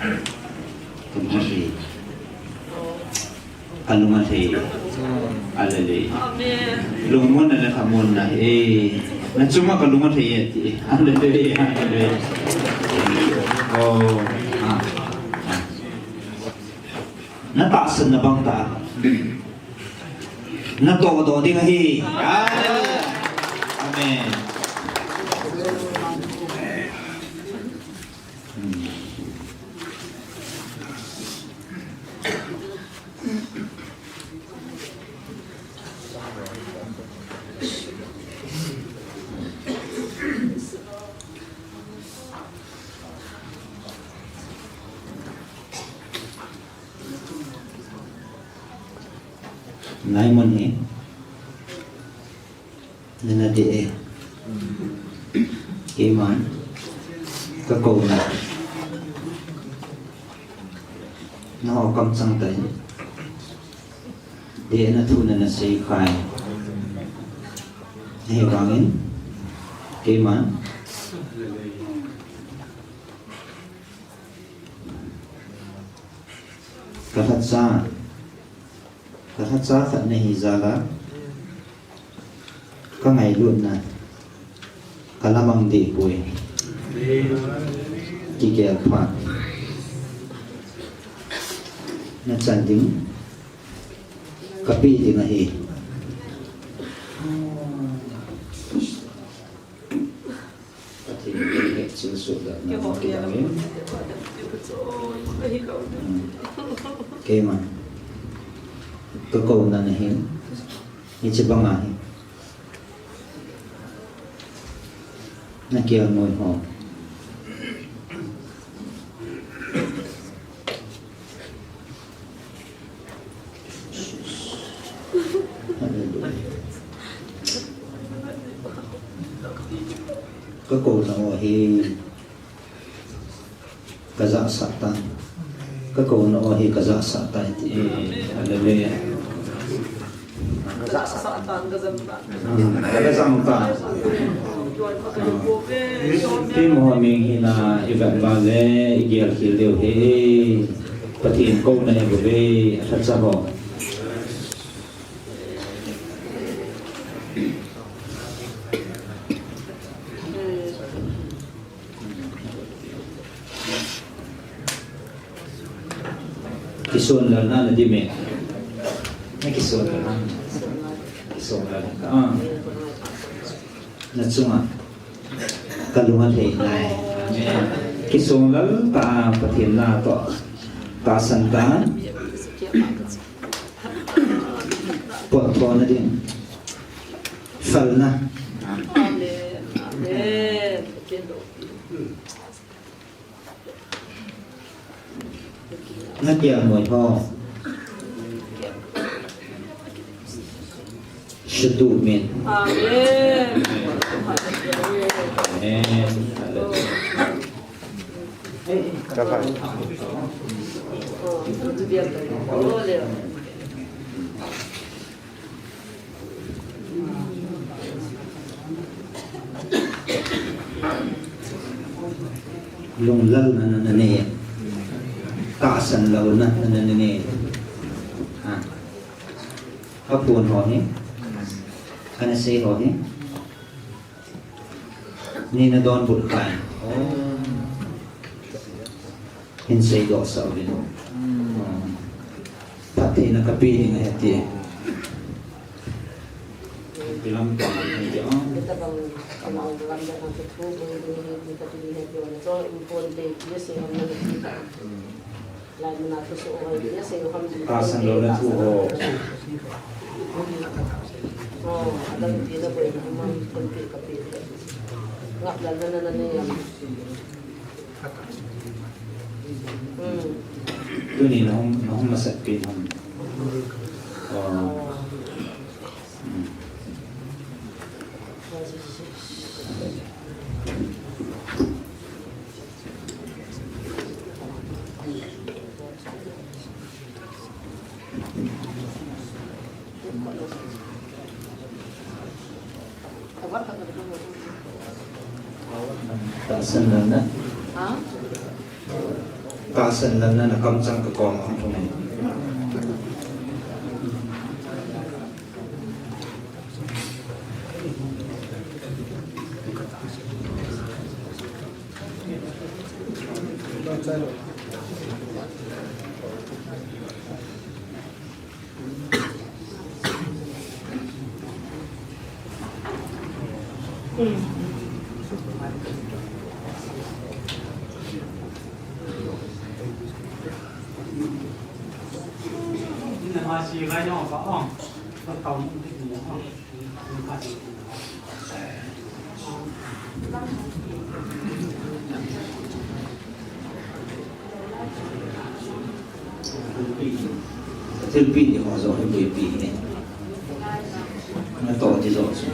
Kum ahi. Kalung athei. Hallelujah. Amen. Lungmonna le khamonna. Eh. Nachunga kalung athei e ti. Hallelujah. Hallelujah. Oh. Ah. Ah. Natahsanna bang ta. Natoh doh ding ahi. Hallelujah. Amen. Hmm. Naiman hi. Nana de e. Keiman. Kakouna. Naho kamchang tai. Dena thu nana seikhai. Ahivangin. Keiman. Kalhacha. Kalhacha khat nahi jal a. Kangailutna. Kalamang dehpoi. Kigel phat. Nachan ding. Kapeh ding ahi. Pathen in hechil suhdohna. Keiman. Kakouna nahin. Hiche banga hi. Nakiang ngoi ho. Kakouna ho hi. Kajahsah tan. Kakouna ho hi kajahsah tan ti. Hallelujah. Kajahsah tan, kajang tan. Hmm, kajang tan. Keiho ming hina ivet uva le igel khel diu ahi. Pathen kouna hi bou ve, alhacha ho. Kisonlelna nadim e. Nakisonlelna. Kisonlelna. Ah. Nachunga. Kalung alhai nai. Amen. Kisonlel tah a Pathen natoh. Tahsan tah a. Potdohna ding. Felna. Amen. Amen. Nakiang ngoi ho. Shutu min. Amen. Amen. Hallelujah. Lunglelna nanei. Tahsan louna nanei. Ha. Kaphon ho hi. Kanasei ho hi. Nei nadonbut khan. Oh. Hin seidoh sah uvin. Hmm. Phattheina kapeh ding ahi ti. Tilam pa, tilam. Tahsan louna thu ho. Tuni nahung, nahung masat pi nahung. Oh. Hmm. Tahsan louna. Ha? Pastor Lalna na kamchang ka kom ang thung. Thilpeh ni ho jong hi boipi ni. Natoh ti jong chu.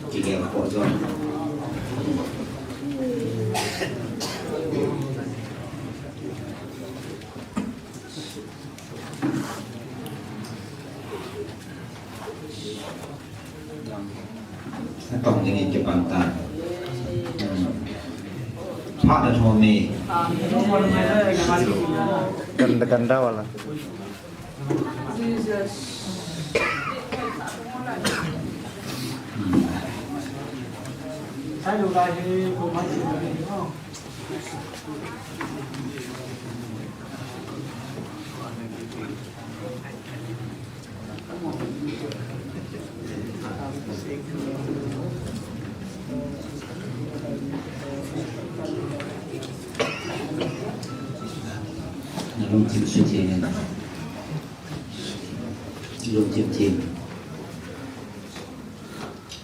Kigel ho jong. Natong dingin kipan ta. Hmm. Phat na thom e. Ganda, ganda wala. Hmm. Nalungthim suthiang in. Lungthim thiang.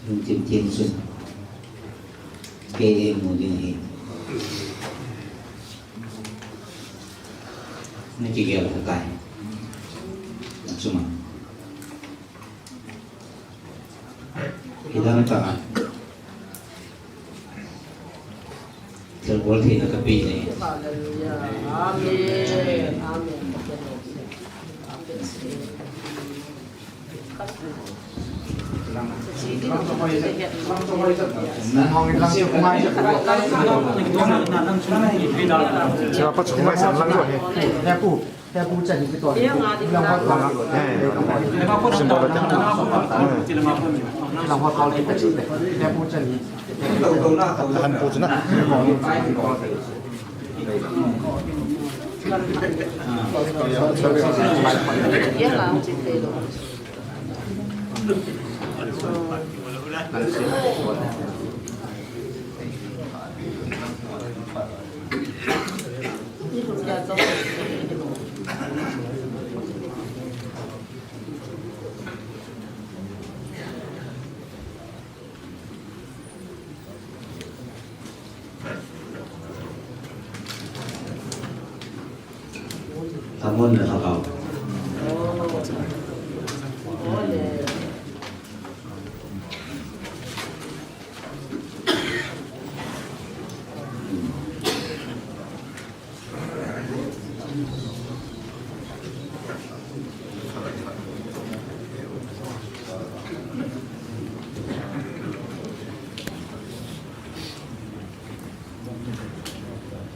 Lungthim thiang chun. Kei eimu ding ahi. Na kigel lha tai. Achunga. Kidang tah a. Thilbol theina kapeh e. Hallelujah. Amen. Amen. Siapa cukup mai sang lang tu ni. Siapa chan ni kita. Lang hot. Lang hot. Simbol tu. Lang hot kau kita chan. Siapa chan ni. Han pu chu na. Tamon na lhagao.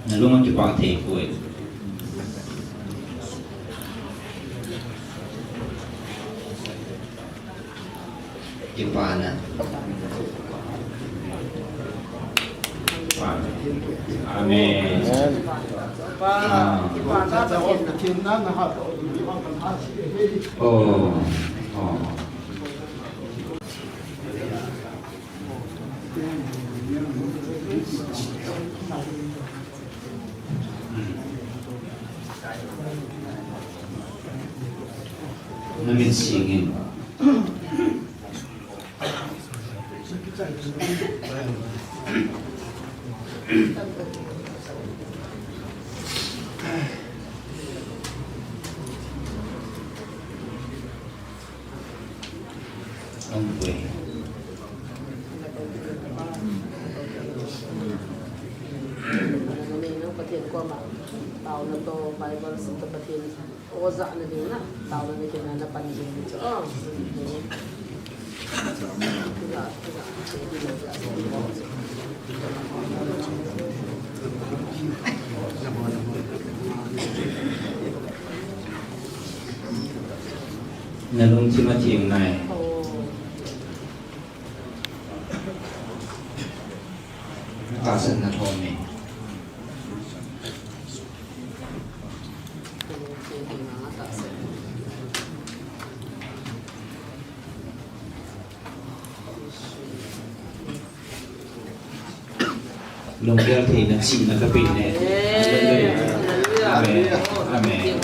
Nalung akipah thei poi. Kipana. Amen. Ah. Oh. Oh. Na min singin. Ampui. Pathen koma taona toh Bible sim toh Pathen ojahna ding na taona na kina na pan ding chu. Oh. Na lungthim a theng nai. Tahsan na lhom e. Lunggel theina chihna kapeh e. Hallelujah. Amen. Amen.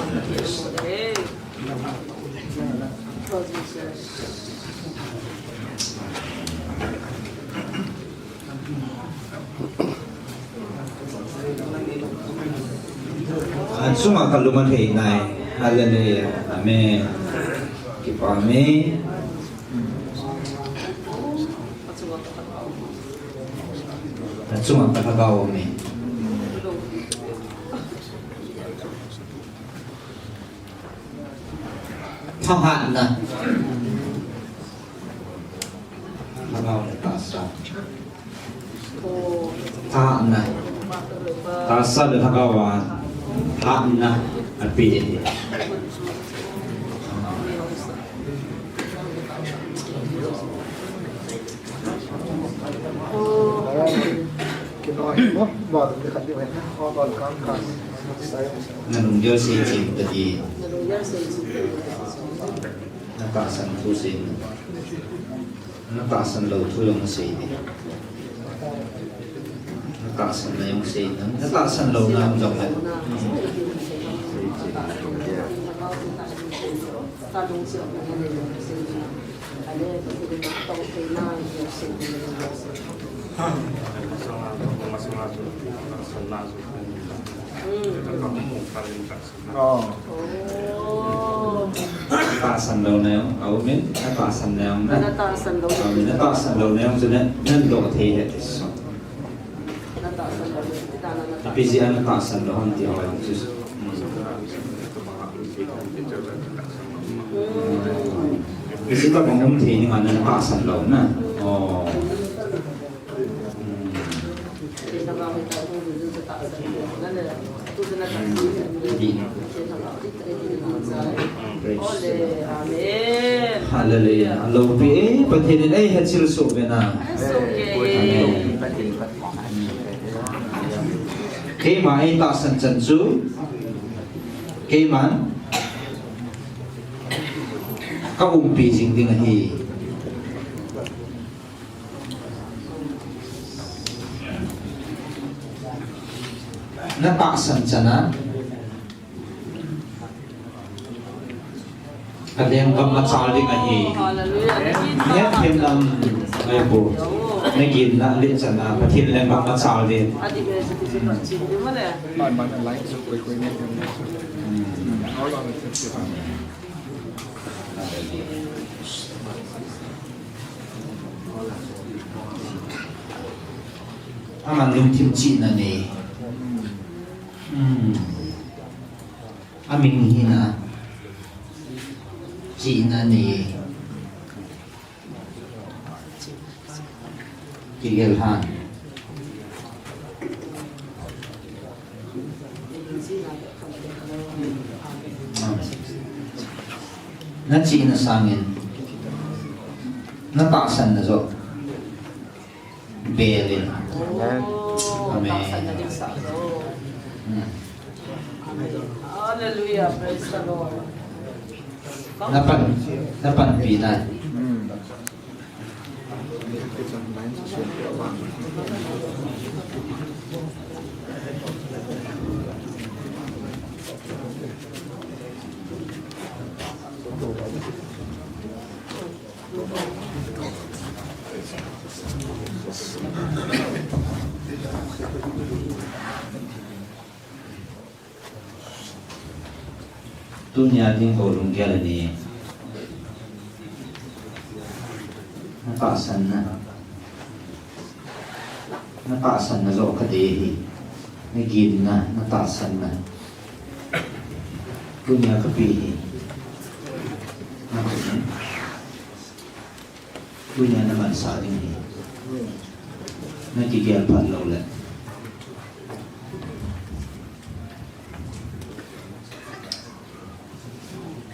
Achunga kalung alhai nai. Hallelujah. Amen. Kipa e. Achunga ka Lhagao um e. Thahatna. Lhagao le tahsa. Thahatna. Tahsa le Lhagao a thahatna ape e. Na lunggel seichim tadi. Na tahsan thu sei. Na tahsan lou thu jong sei di. Na tahsan na jong sei na. Na tahsan lou na jong le. Tahsan lou na jong, amen. Na tahsan na jong na. Na tahsan lou. Amen. Na tahsan lou na jong chu na, na doh thei e ti chu. Ipi jeh a na tahsan lou ham ti ho chu. Ipi jeh a na tahsan lou na. Oh. Hallelujah. Alopi e, Pathen in eihil soh ve na. Amen. Keima eitahsan chan chu, keiman ka umpi jing ding ahi. Na tahsan chan a, ka lenggam machal ding ahi. Hallelujah. Hethem nam ngai po. Na ginna le chan a, Pathen lenggam machal ding. Aman lungthim chihna nei. Hmm. Aming hina. Chihna nei. Kigel han. Na chihna sangin na tahsan na joh bel in. Amen. Amen. Hmm. Hallelujah. Praise the Lord. Na pan, na panpi na. Hmm. Tunia ding ho lunggel nei. Na tahsan na. Na tahsan na joh kadei hi. Na ginna, na tahsan na. Tunia kape hi. Na tahsan. Tunia na mansah ding hi. Na kigel phat lou le.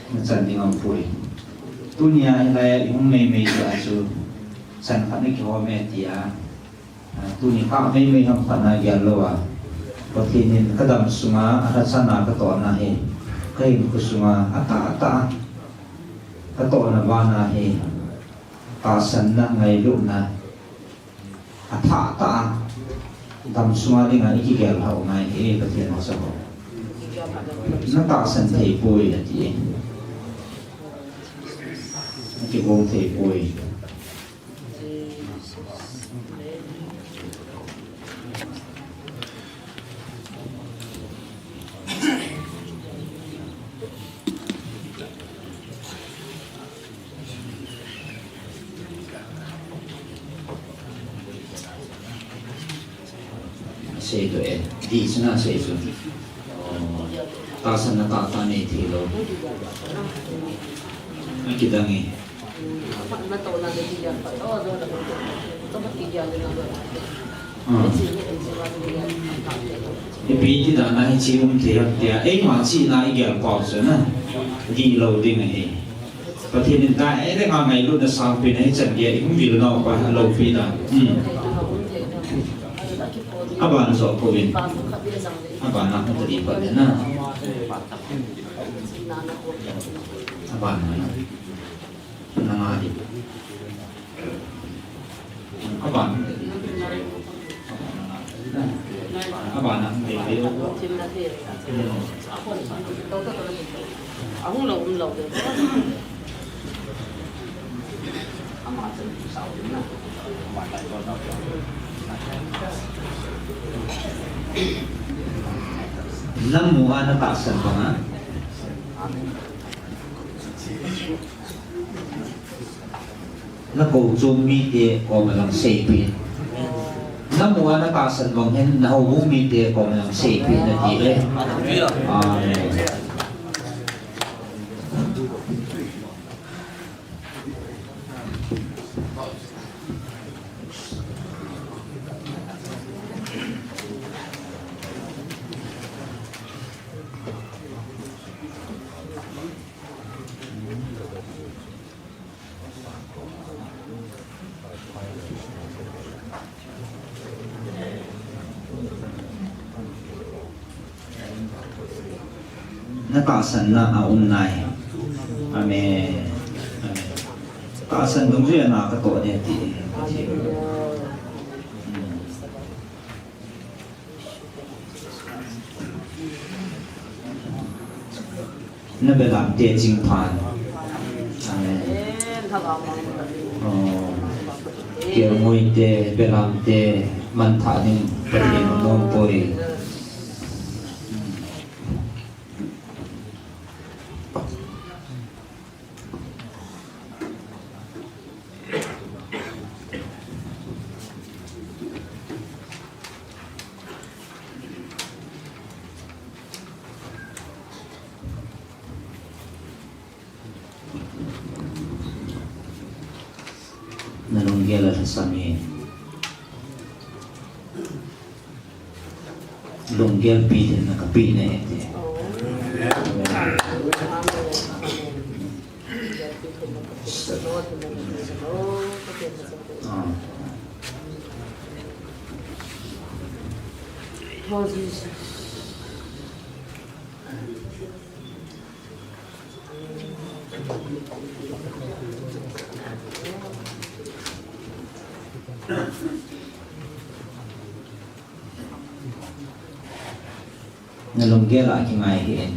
Na chan ding aum poi. Tunia hilai a ihung meimei tia chu chan khat na kihom e tia. Ah, tuni kah meimei ham khat na gel lou a, Pathen in kadam sunga alhachana katohna hi, kahinkho sunga atah atah a katohna bana hi, tahsanna, ngailutna, atah tah a dam sunga dinga ikigel lhah u ngai hi, Pathen in asah u. Natahsan thei poi ati e. Nakigong thei poi. Sei to e, di chuna sei chu. Oh, tahsanna tahtah nei thei lou. Akidang e. Ah. Ipi ti dan a hiche um thei ham tia, eima chihna igel pau chu na, dihlou ding ahi. Pathen in direct a ngailutna sangpen a hichan gei a ihung vil nau pa loupi dan. Hmm. Aban joh pouvin. Aban a hung tadi pat na. Aban a na. Nanga di. Aban. Aban a. Ahung lou, um lou. Namu a natahsan banga. Nakou chom mite koma jong seipeh in. Namu a natahsan bang hin nahoubung mite koma jong seipeh in nati e. Amen. Natahsanna aum nai. Amen. Amen. Tahsan dungjuia na katoh ding ati. Nabelamte Chingphan. Amen. Oh. Kelngoite, belamte, manthah ding Pathen in anom poi. Nalunggel alhasam e. Lunggel pi thei na kapi na e ti. Ah. Nalunggel a kingai hih in.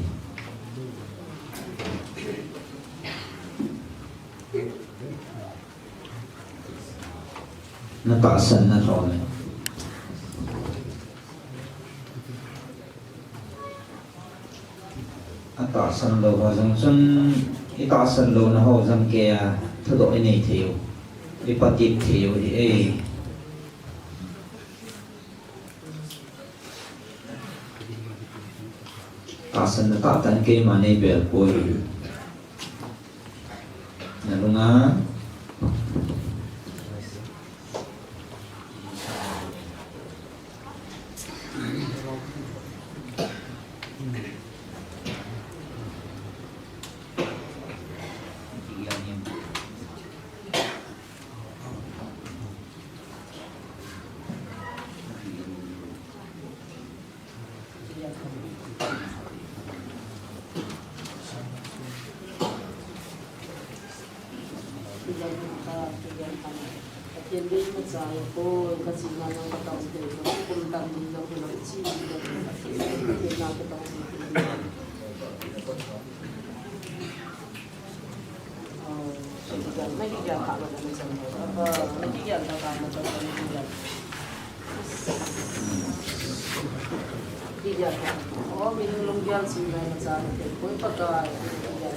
Natahsan nalhom e. Atahsan lou ho jong chun, itahsan louna ho jong kei a thudoh inei thei u, ipatep thei u hi e. Tahsanna tahtah in keima nei bel poi. Nalunga. Ken dei machai ko, kachina jong katong thei ko, kum tam ni jong hilou, ichi ni jong hilou, kachina katong thei ko. Oh, naki gel kha ba na chan ba, naki gel kha ba na chan ba, naki gel. Ki gel kha. Oh, mi lunggel si na machai ko, koi pa ka, ki gel kha.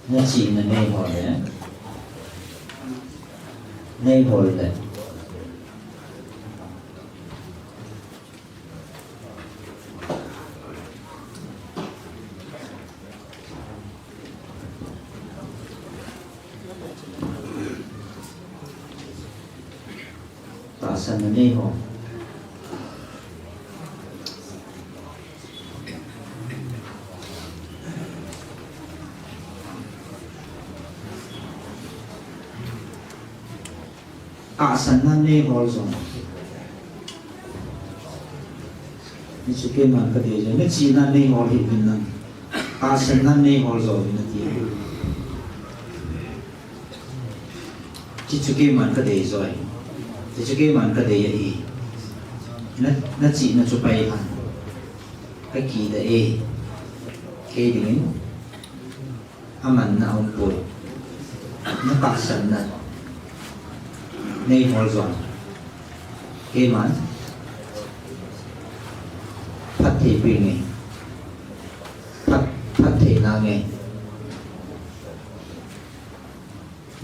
Nachihna neihol le. Neihol le. Tahsanna neihol. Tahsanna neihol jong. Hichu keiman kadei joi. Nachihna neihol hih uvin lang. Tahsanna neihol joi uvin ati. Hichu keiman kadei joi. Hichu keiman kadei ahi. Na, nachihna chu pai lhon. Kakida e. Kei dingin. Amanna aumpoi. Natahsanna neihol jong. Keiman. Phatthei peh nge. Phat, phatthei na nge.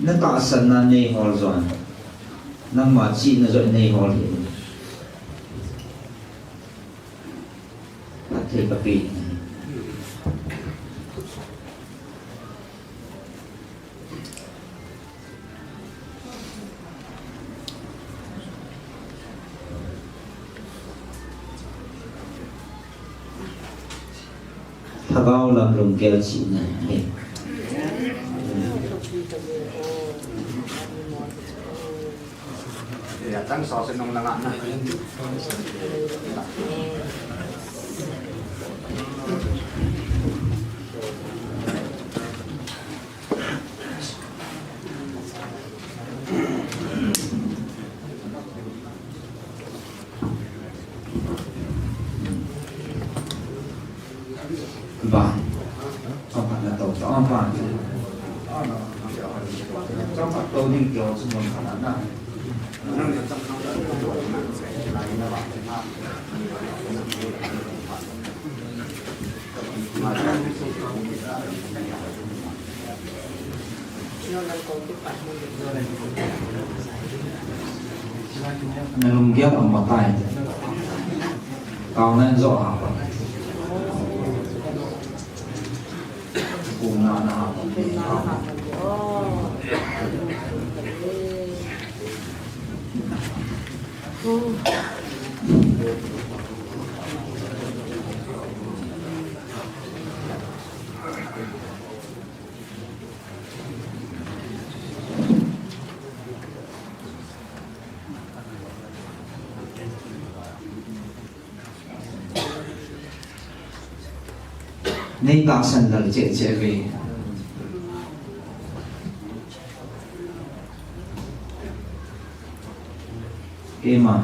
Natahsanna neihol jong. Nangma chihna jong neihol hih in. Phatthei kapeh. Lhagao lam lunggel chihna ahi. Ba. Chomkhat na to, chomkhat. Chomkhat to ding kio chu mun khat na. Na lunggel aum tai. Kau nan jo ha pa. Kum na na ha pa. Nei tahsan lal cheh cheh ve. Keima.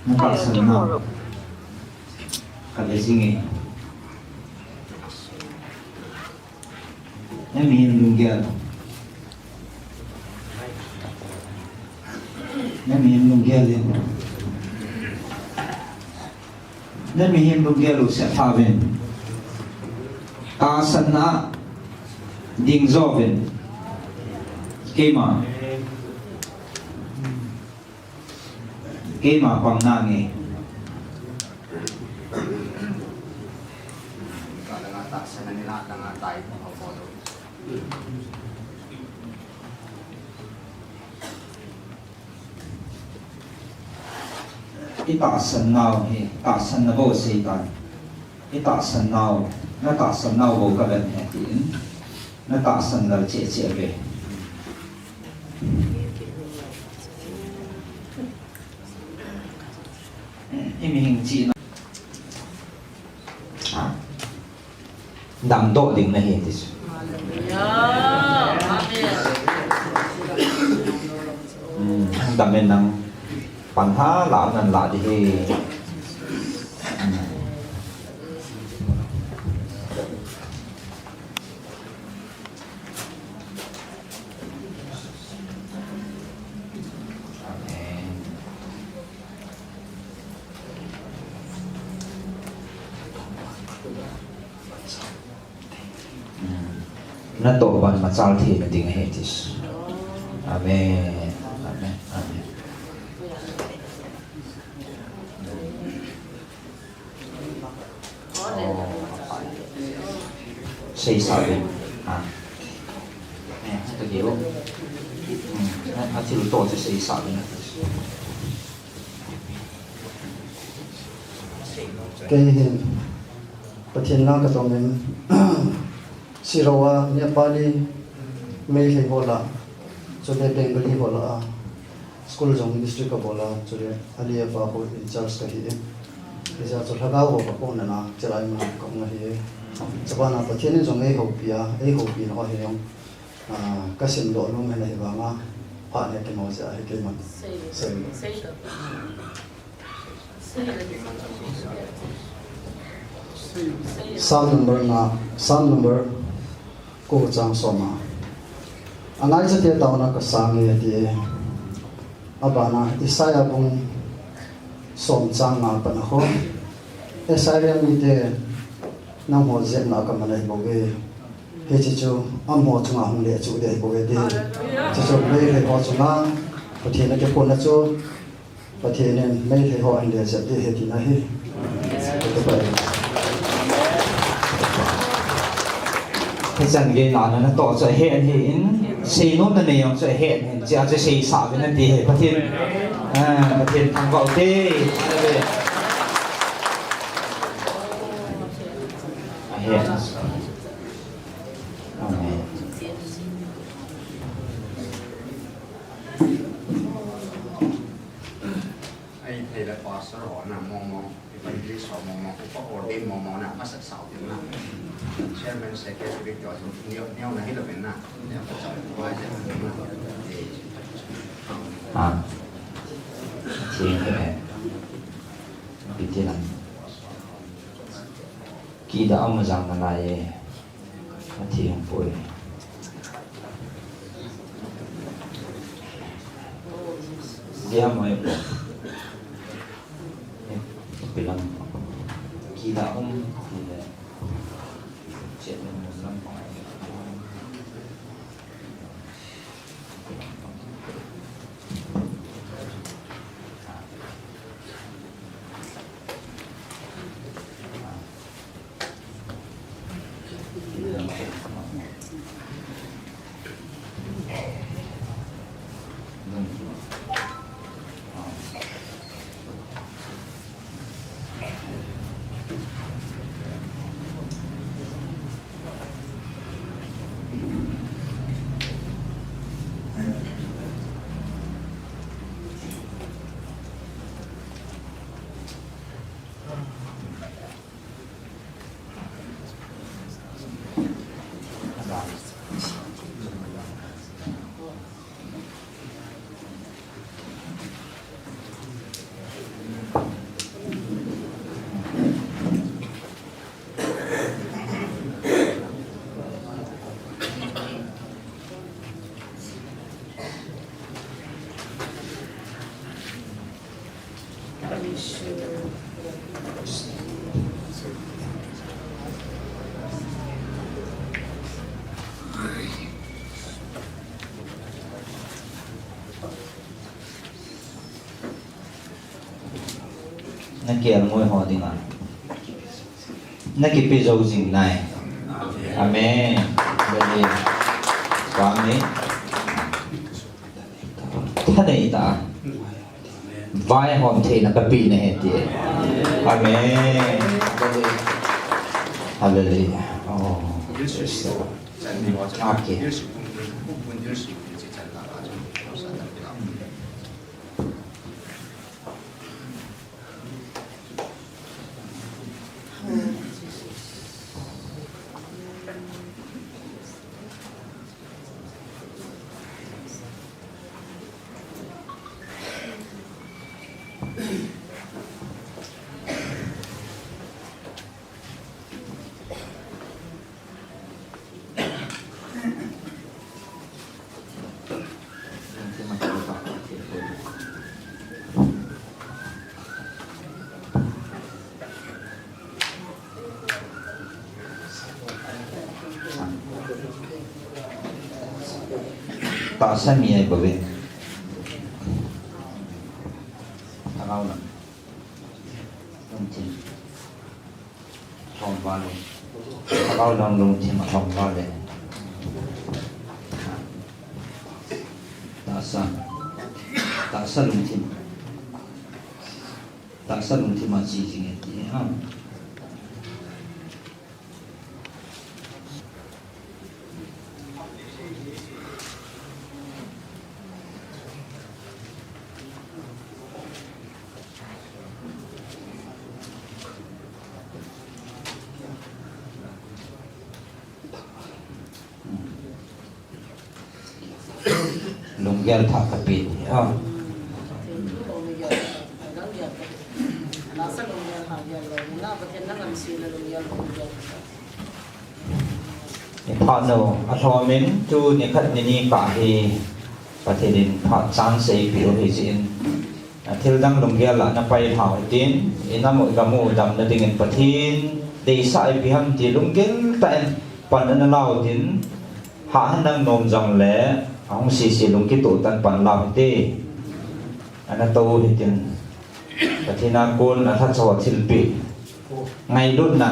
Na tahsan na. Ka le jing e. Na mihem lunggel. Na mihem lunggel in. Na mihem lunggel u seh tha uvin. Tahsanna ding jo uvin. Keima. Keima pang na nge. I tahsan nau hi, tahsan na bou sei tan. I tahsan nau, na tahsan nau bou ka vet e tin. Na tahsan lal cheh cheh ve. I mihem chihna. Damdoh ding nahi ti chu. Hmm, dam in nang pan ha la nan la di hi. Hmm. Amen. Hmm. Natoh ban machal thei na ding ahi ti chu. Amen. Amen. Amen. Oh, seisah uvin. Ah. Eh, hata keu. Hmm. Athil toh chu seisah uvin. Kei hin Pathen lah a katong in Shirao a Nepali Meitei ho lah, chule Bengali ho lah a school jong ministry kabol a, chule ali apa ho in charge kahi e. Hijeh chun lhagao ho kapohnat a, chulai mun a kahung ahi e. Chubana Pathen in jong eihoupi a, eihoupi na ho hi jong, ah, kasim doh nom ahi vang a, phat hi kimo jeh ahi keiman. Sei. Sei. Psalm number nga, Psalm number ko chang som a. Angaicha te taona kasang e ati e. Abana Isaiah bung som chang nga a pat a ho. Isaiah mite nangho jepna kaman ahi bouve. Hiche chu amaho chunga hung le chu ding ahi bouve ti. Chuchu Meitei ho chunga Pathen a kiphonna chu Pathen in Meitei ho ahin lechep ding ahi tina ahi. Hichan gei nana natoh chu ahen ahi in, seinom nanei jong chu ahen ahi in, chea chu seisah uvin ati ahi. Pathen, ah, Pathen thangvah u hite. Hallelujah. Ahen. Amen. Ahi thei le pastor ho na mong mong, evangelist ho mong mong, upa ordain mong mong na, masat sao ding na. Chairman, secretary, to, neo, neo na hi lo na. Neo ka chao, wai se na. Ah. Thing he. Piti lang. Kida ama jang na lai e. Athi hung poi. Dia mai po. Pilang. Kida um. Kida. Chet na lam. Na kelngoi ho dinga na kipe jou jing nai. Amen. Amen. Amen. Thanei ta. Vaihom theina kapeh nahi ti. Amen. Hallelujah. Oh, praise the Lord. Okay. Tahsa mi ahi bouve. Thagau lam. Lungthim. Thom vale. Thagau lam lungthim a thom vale. Tahsa. Tahsa lungthim. Tahsa lungthim a chi jing e ti ha. Lunggel thah kape ti a. Ni phat nu, alhom in, tuni khat ni ni kah hi Pathen in phat chance eipeh u ahi jeh in, a thil dang lunggel a na pai lhau hitin, i nam u i gam u damna dingin Pathen deisah eipeh ham ti lunggel tah in pan ana lau tin, hah hen nang nom jong le, ahung sese lungkitoh tah in pan lau hite. Ana tou hitin, Pathen a kon a lhacha ho thilpeh ngailutna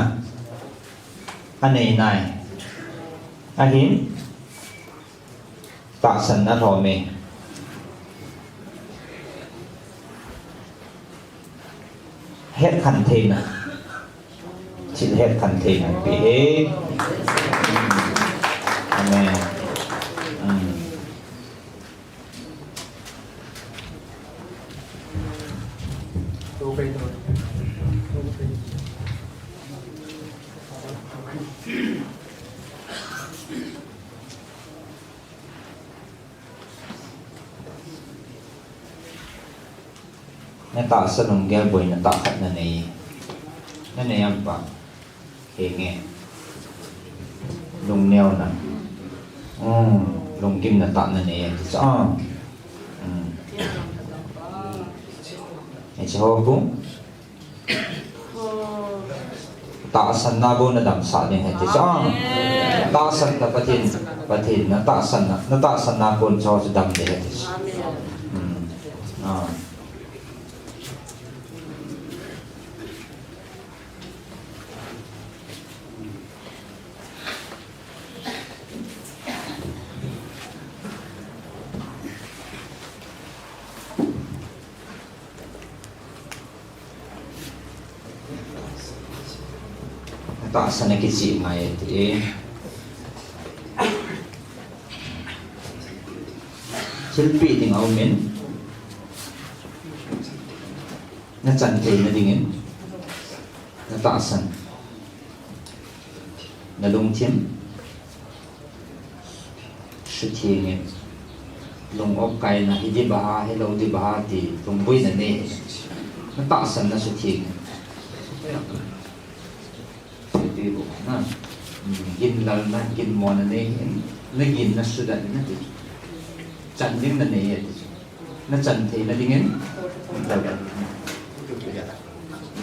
anei nai. Ahin, tahsanna lhom e. Hetkhen theina. Thil hetkhen theina pe e. Amen. Hmm. Na tahsa lunggel boina tah khat na nei. Na nei am pa. He nge. Lungneo na. Um, lunggim na tah na nei ti cha. Um. Ni cha ho ku. Tahsanna bou na damsah ding ahi ti chu. Tahsanna Pathen, Pathen na tahsanna, na tahsanna kon chu chu dam ding ahi ti chu. Hmm. Ah. Na tahsan na kichih ngai e ti. Thilpeh ding a um in. Na chan theina dingin. Na tahsan. Na lungthim. Sutheng in. Lung-op kaina hi dih ba ha, hilou dih ba ha ti, lungboina nei. Na tahsan na sutheng in. Sutheng bou na. Hmm, ginlalna, ginmona nei hin. Na gin na sudan na ti. Chan ding na nei ti. Na chan theina dingin.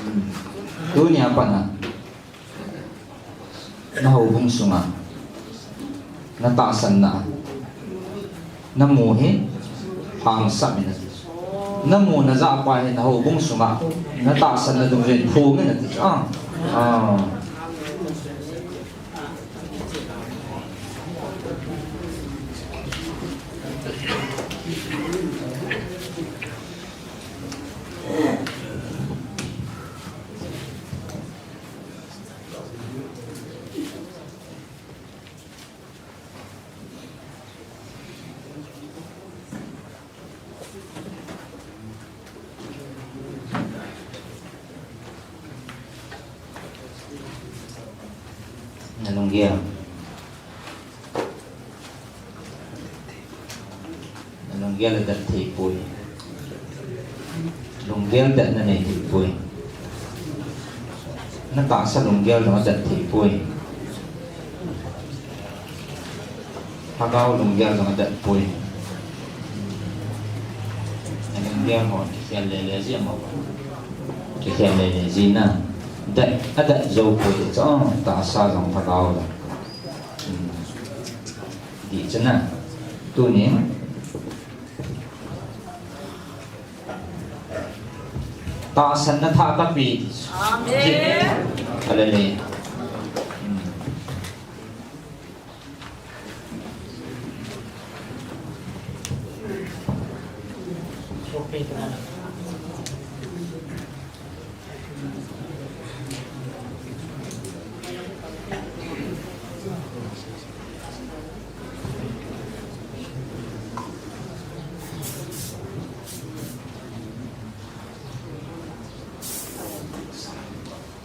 Hmm. Tunia pat na. Na houbung sunga na tahsanna, na mu hi hangsan in ati. Na mu na jahpa hi na houbung sunga na tahsanna dungjuiyin phung in ati. Ah. Ah. Na lunggel. Na lunggel adat thei poi. Lunggel adat na nei thei poi. Na tahsa lunggel jong adat thei poi. Lhagao lunggel jong adat poi. Na lunggel ho kikhel lele ji mo. Kikhel lele ji na. Dat, adat jou poi chu tahsa jong lhagao jong. Hmm. Di chu na. Tunin tahsanna thah kape. Amen. Hallelujah.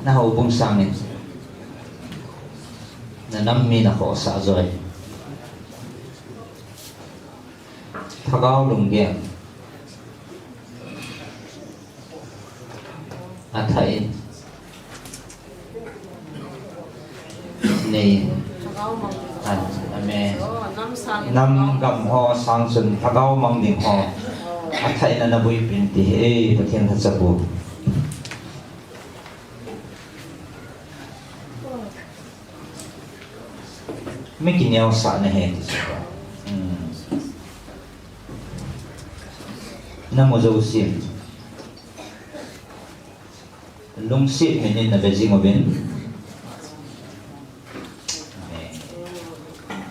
Na houbung sangin na nam mi na khohsah joi. Lhagao lunggel a thah in nei. Amen. Nam gam ho sang chun lhagao mang ding ho a thah in ana buipin ti hi, ei, Pathen lhacha bu. Mi kineosah na hi ti chu. Hmm. Na mu jousen lungset min in na ve jing uvin.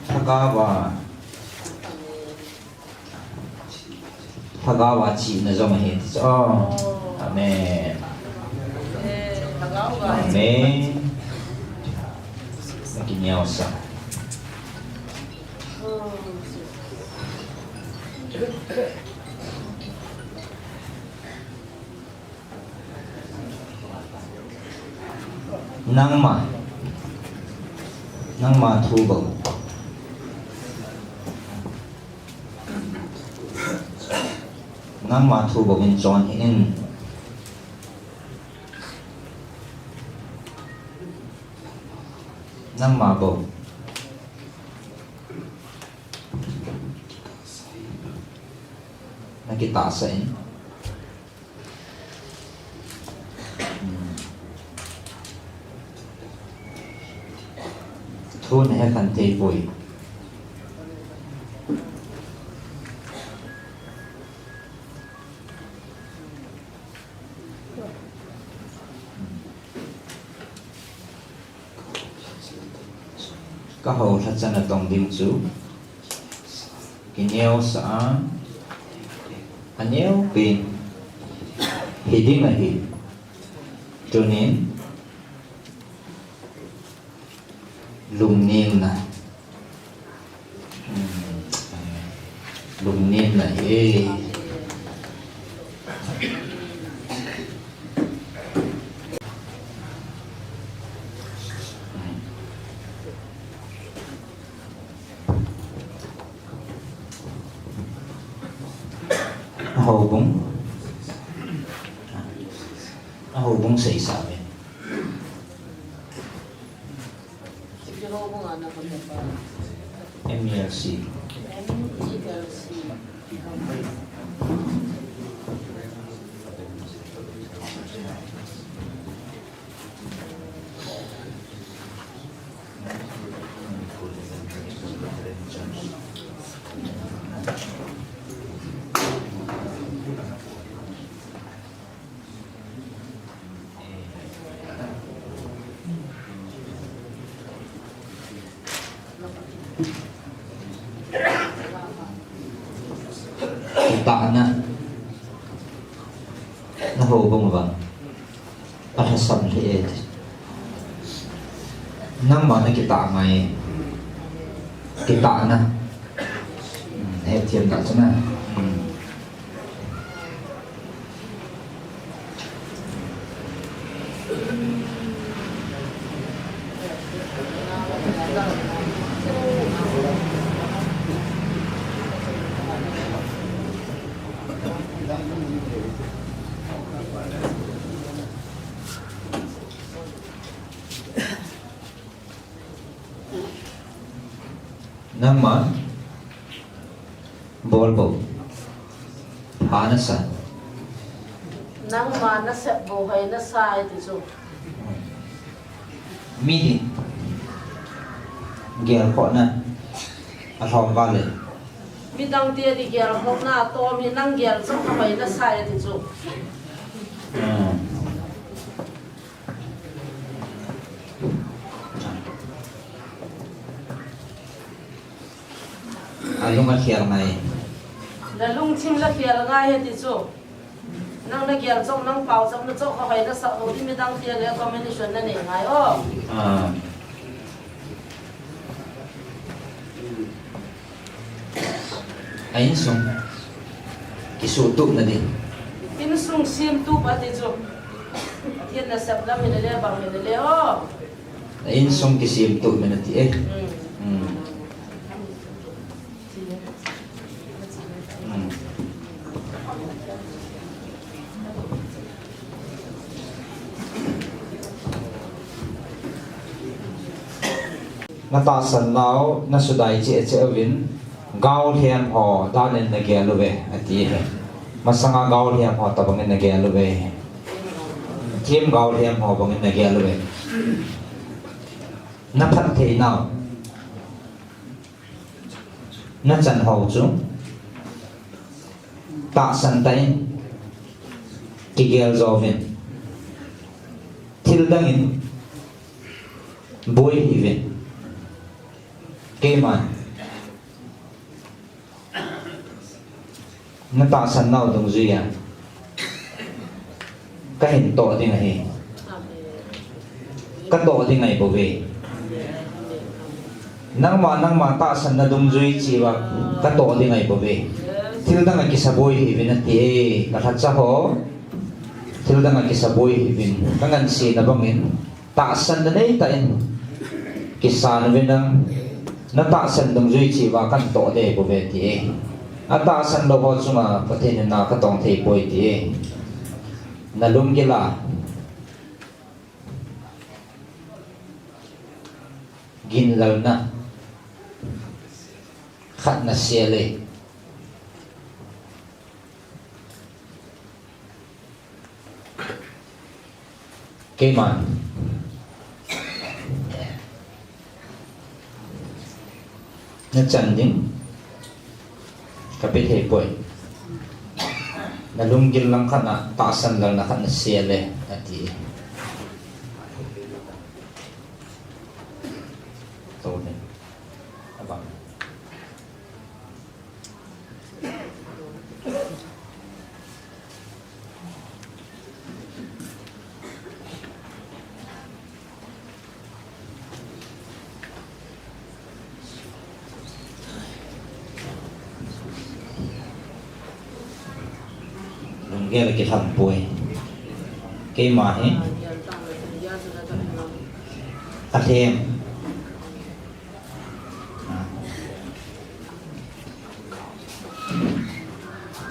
Lhagao a, lhagao a chihna jong ahi ti chu. Oh. Amen. Amen. Na kineosah. Nangma, nangma thu bou. Nangma thu bou in chon hih in. Nangma bou. Na kitahsan in. Thu na hekhen thei poi. Ka hou lhacha natong ding chu kineosah a, aneo pen hi ding ahi. Tunin lungnemna. Hmm. Lungnemna hi. Na houbung, na houbung seisah ve. M E L C. Kitahna. Na houbung vang. Alhasam lheh e ti. Nangma na kitah ngai. Kitahna. Hmm, hethiam na chu na. Hmm. Nangma bol bou. Pha nasa. Nangma nasep bou hoi nasa e ti chu. Mi din. Gelkhohna. Alhom vale. Midang te di gel khom na tom hi nang gel chok kha mai na sa e ti chu. A lung a khial ngai. Na lungthim la khial ngai he ti chu. Nang na gel chok, nang pau chok, na chok kha mai na sa ho di midang te le combination na nei ngai o. A insung kisuhtup na di. Insung simtup ati chu. Pathen nasep lam hi le le bang hi le le o. A insung kisimtup na di e. Na tahsan nau na sudai cheh cheh uvin, gaolhem ho danin na gel uve, ati e. Masanga gaolhem ho tabangin na gel uve. Themgaolhem ho bangin na gel uve. Na phatthei nau. Na chan ho chu tahsan tah in kigel jo uvin. Thil dangin boi hih uvin. Keiman na tahsan nau dungjui a ka hin toh ding ahi. Ka toh ding ahi bouve. Nangma, nangma tahsan na dungjui cheh uva ka toh ding ahi bouve. Thil dang a kisaboi hih uvin ati e, ka lhacha ho. Thil dang a kisaboi hih uvin, ka ngansena bangin tahsan na nei tah in kisan uvin lang, na tahsan dungjui cheh uva kan toh ding ahi bouve ti e. A tahsan lou ho chunga Pathen in na ka tong thei poi ti e. Na lunggil a ginlalna khat na sel e. Keiman na chan ding ka pe thei poi. Na lunggil lang khat na tahsan lalna khat na sel e, ati. Tou ne. Abang. Lunggel kilham poi. Keima hi. Alhem.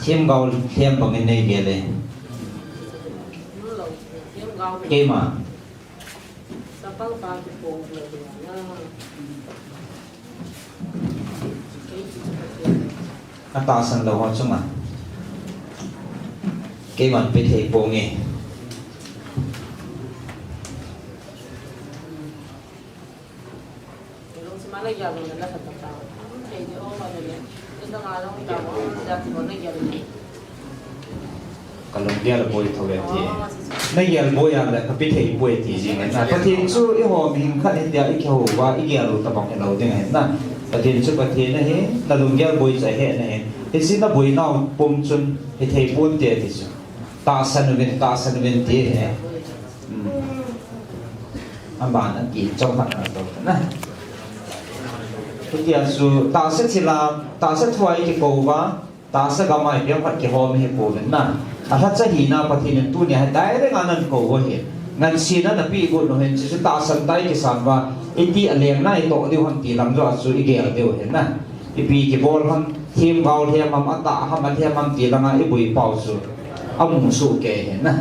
Themgao lhem bangin nei gel e. Keima. Atahsan lou ho chunga keiman pe thei ponge. Ka lunggel boi tho ve ti. Na gel boi a le ka pe thei poi ti jing na. Pathen chu eiho mihing khat hitia i kihou uva i gel u tabang hilou ding ahi na. Pathen chu Pathen ahi, na lunggel boi chu ahe na hi. Hiche na boinau pum chun hithei ponte ti chu. Tahsan uvin, tahsan uvin ti ahi. Hmm. Aman ati chomkhat na to na. Hitia chu tahsa thil'a, tahsa thua i kikou uva, tahsa gam'a ipi ham khat kihou hi pouvin na. Alhacha hina Pathen in tunia hi direct a ahin kou u ahi. Ngansena napeh got u hin, chuchu tahsan tah i kisan uva, iti alengna i toh diu ham ti lang joh a chu i gel diu ahi na. Ipi kibol ham, themgao lhem ham, atah ham, alhem ham ti langa i boi pau chu amu soh kei ahi na.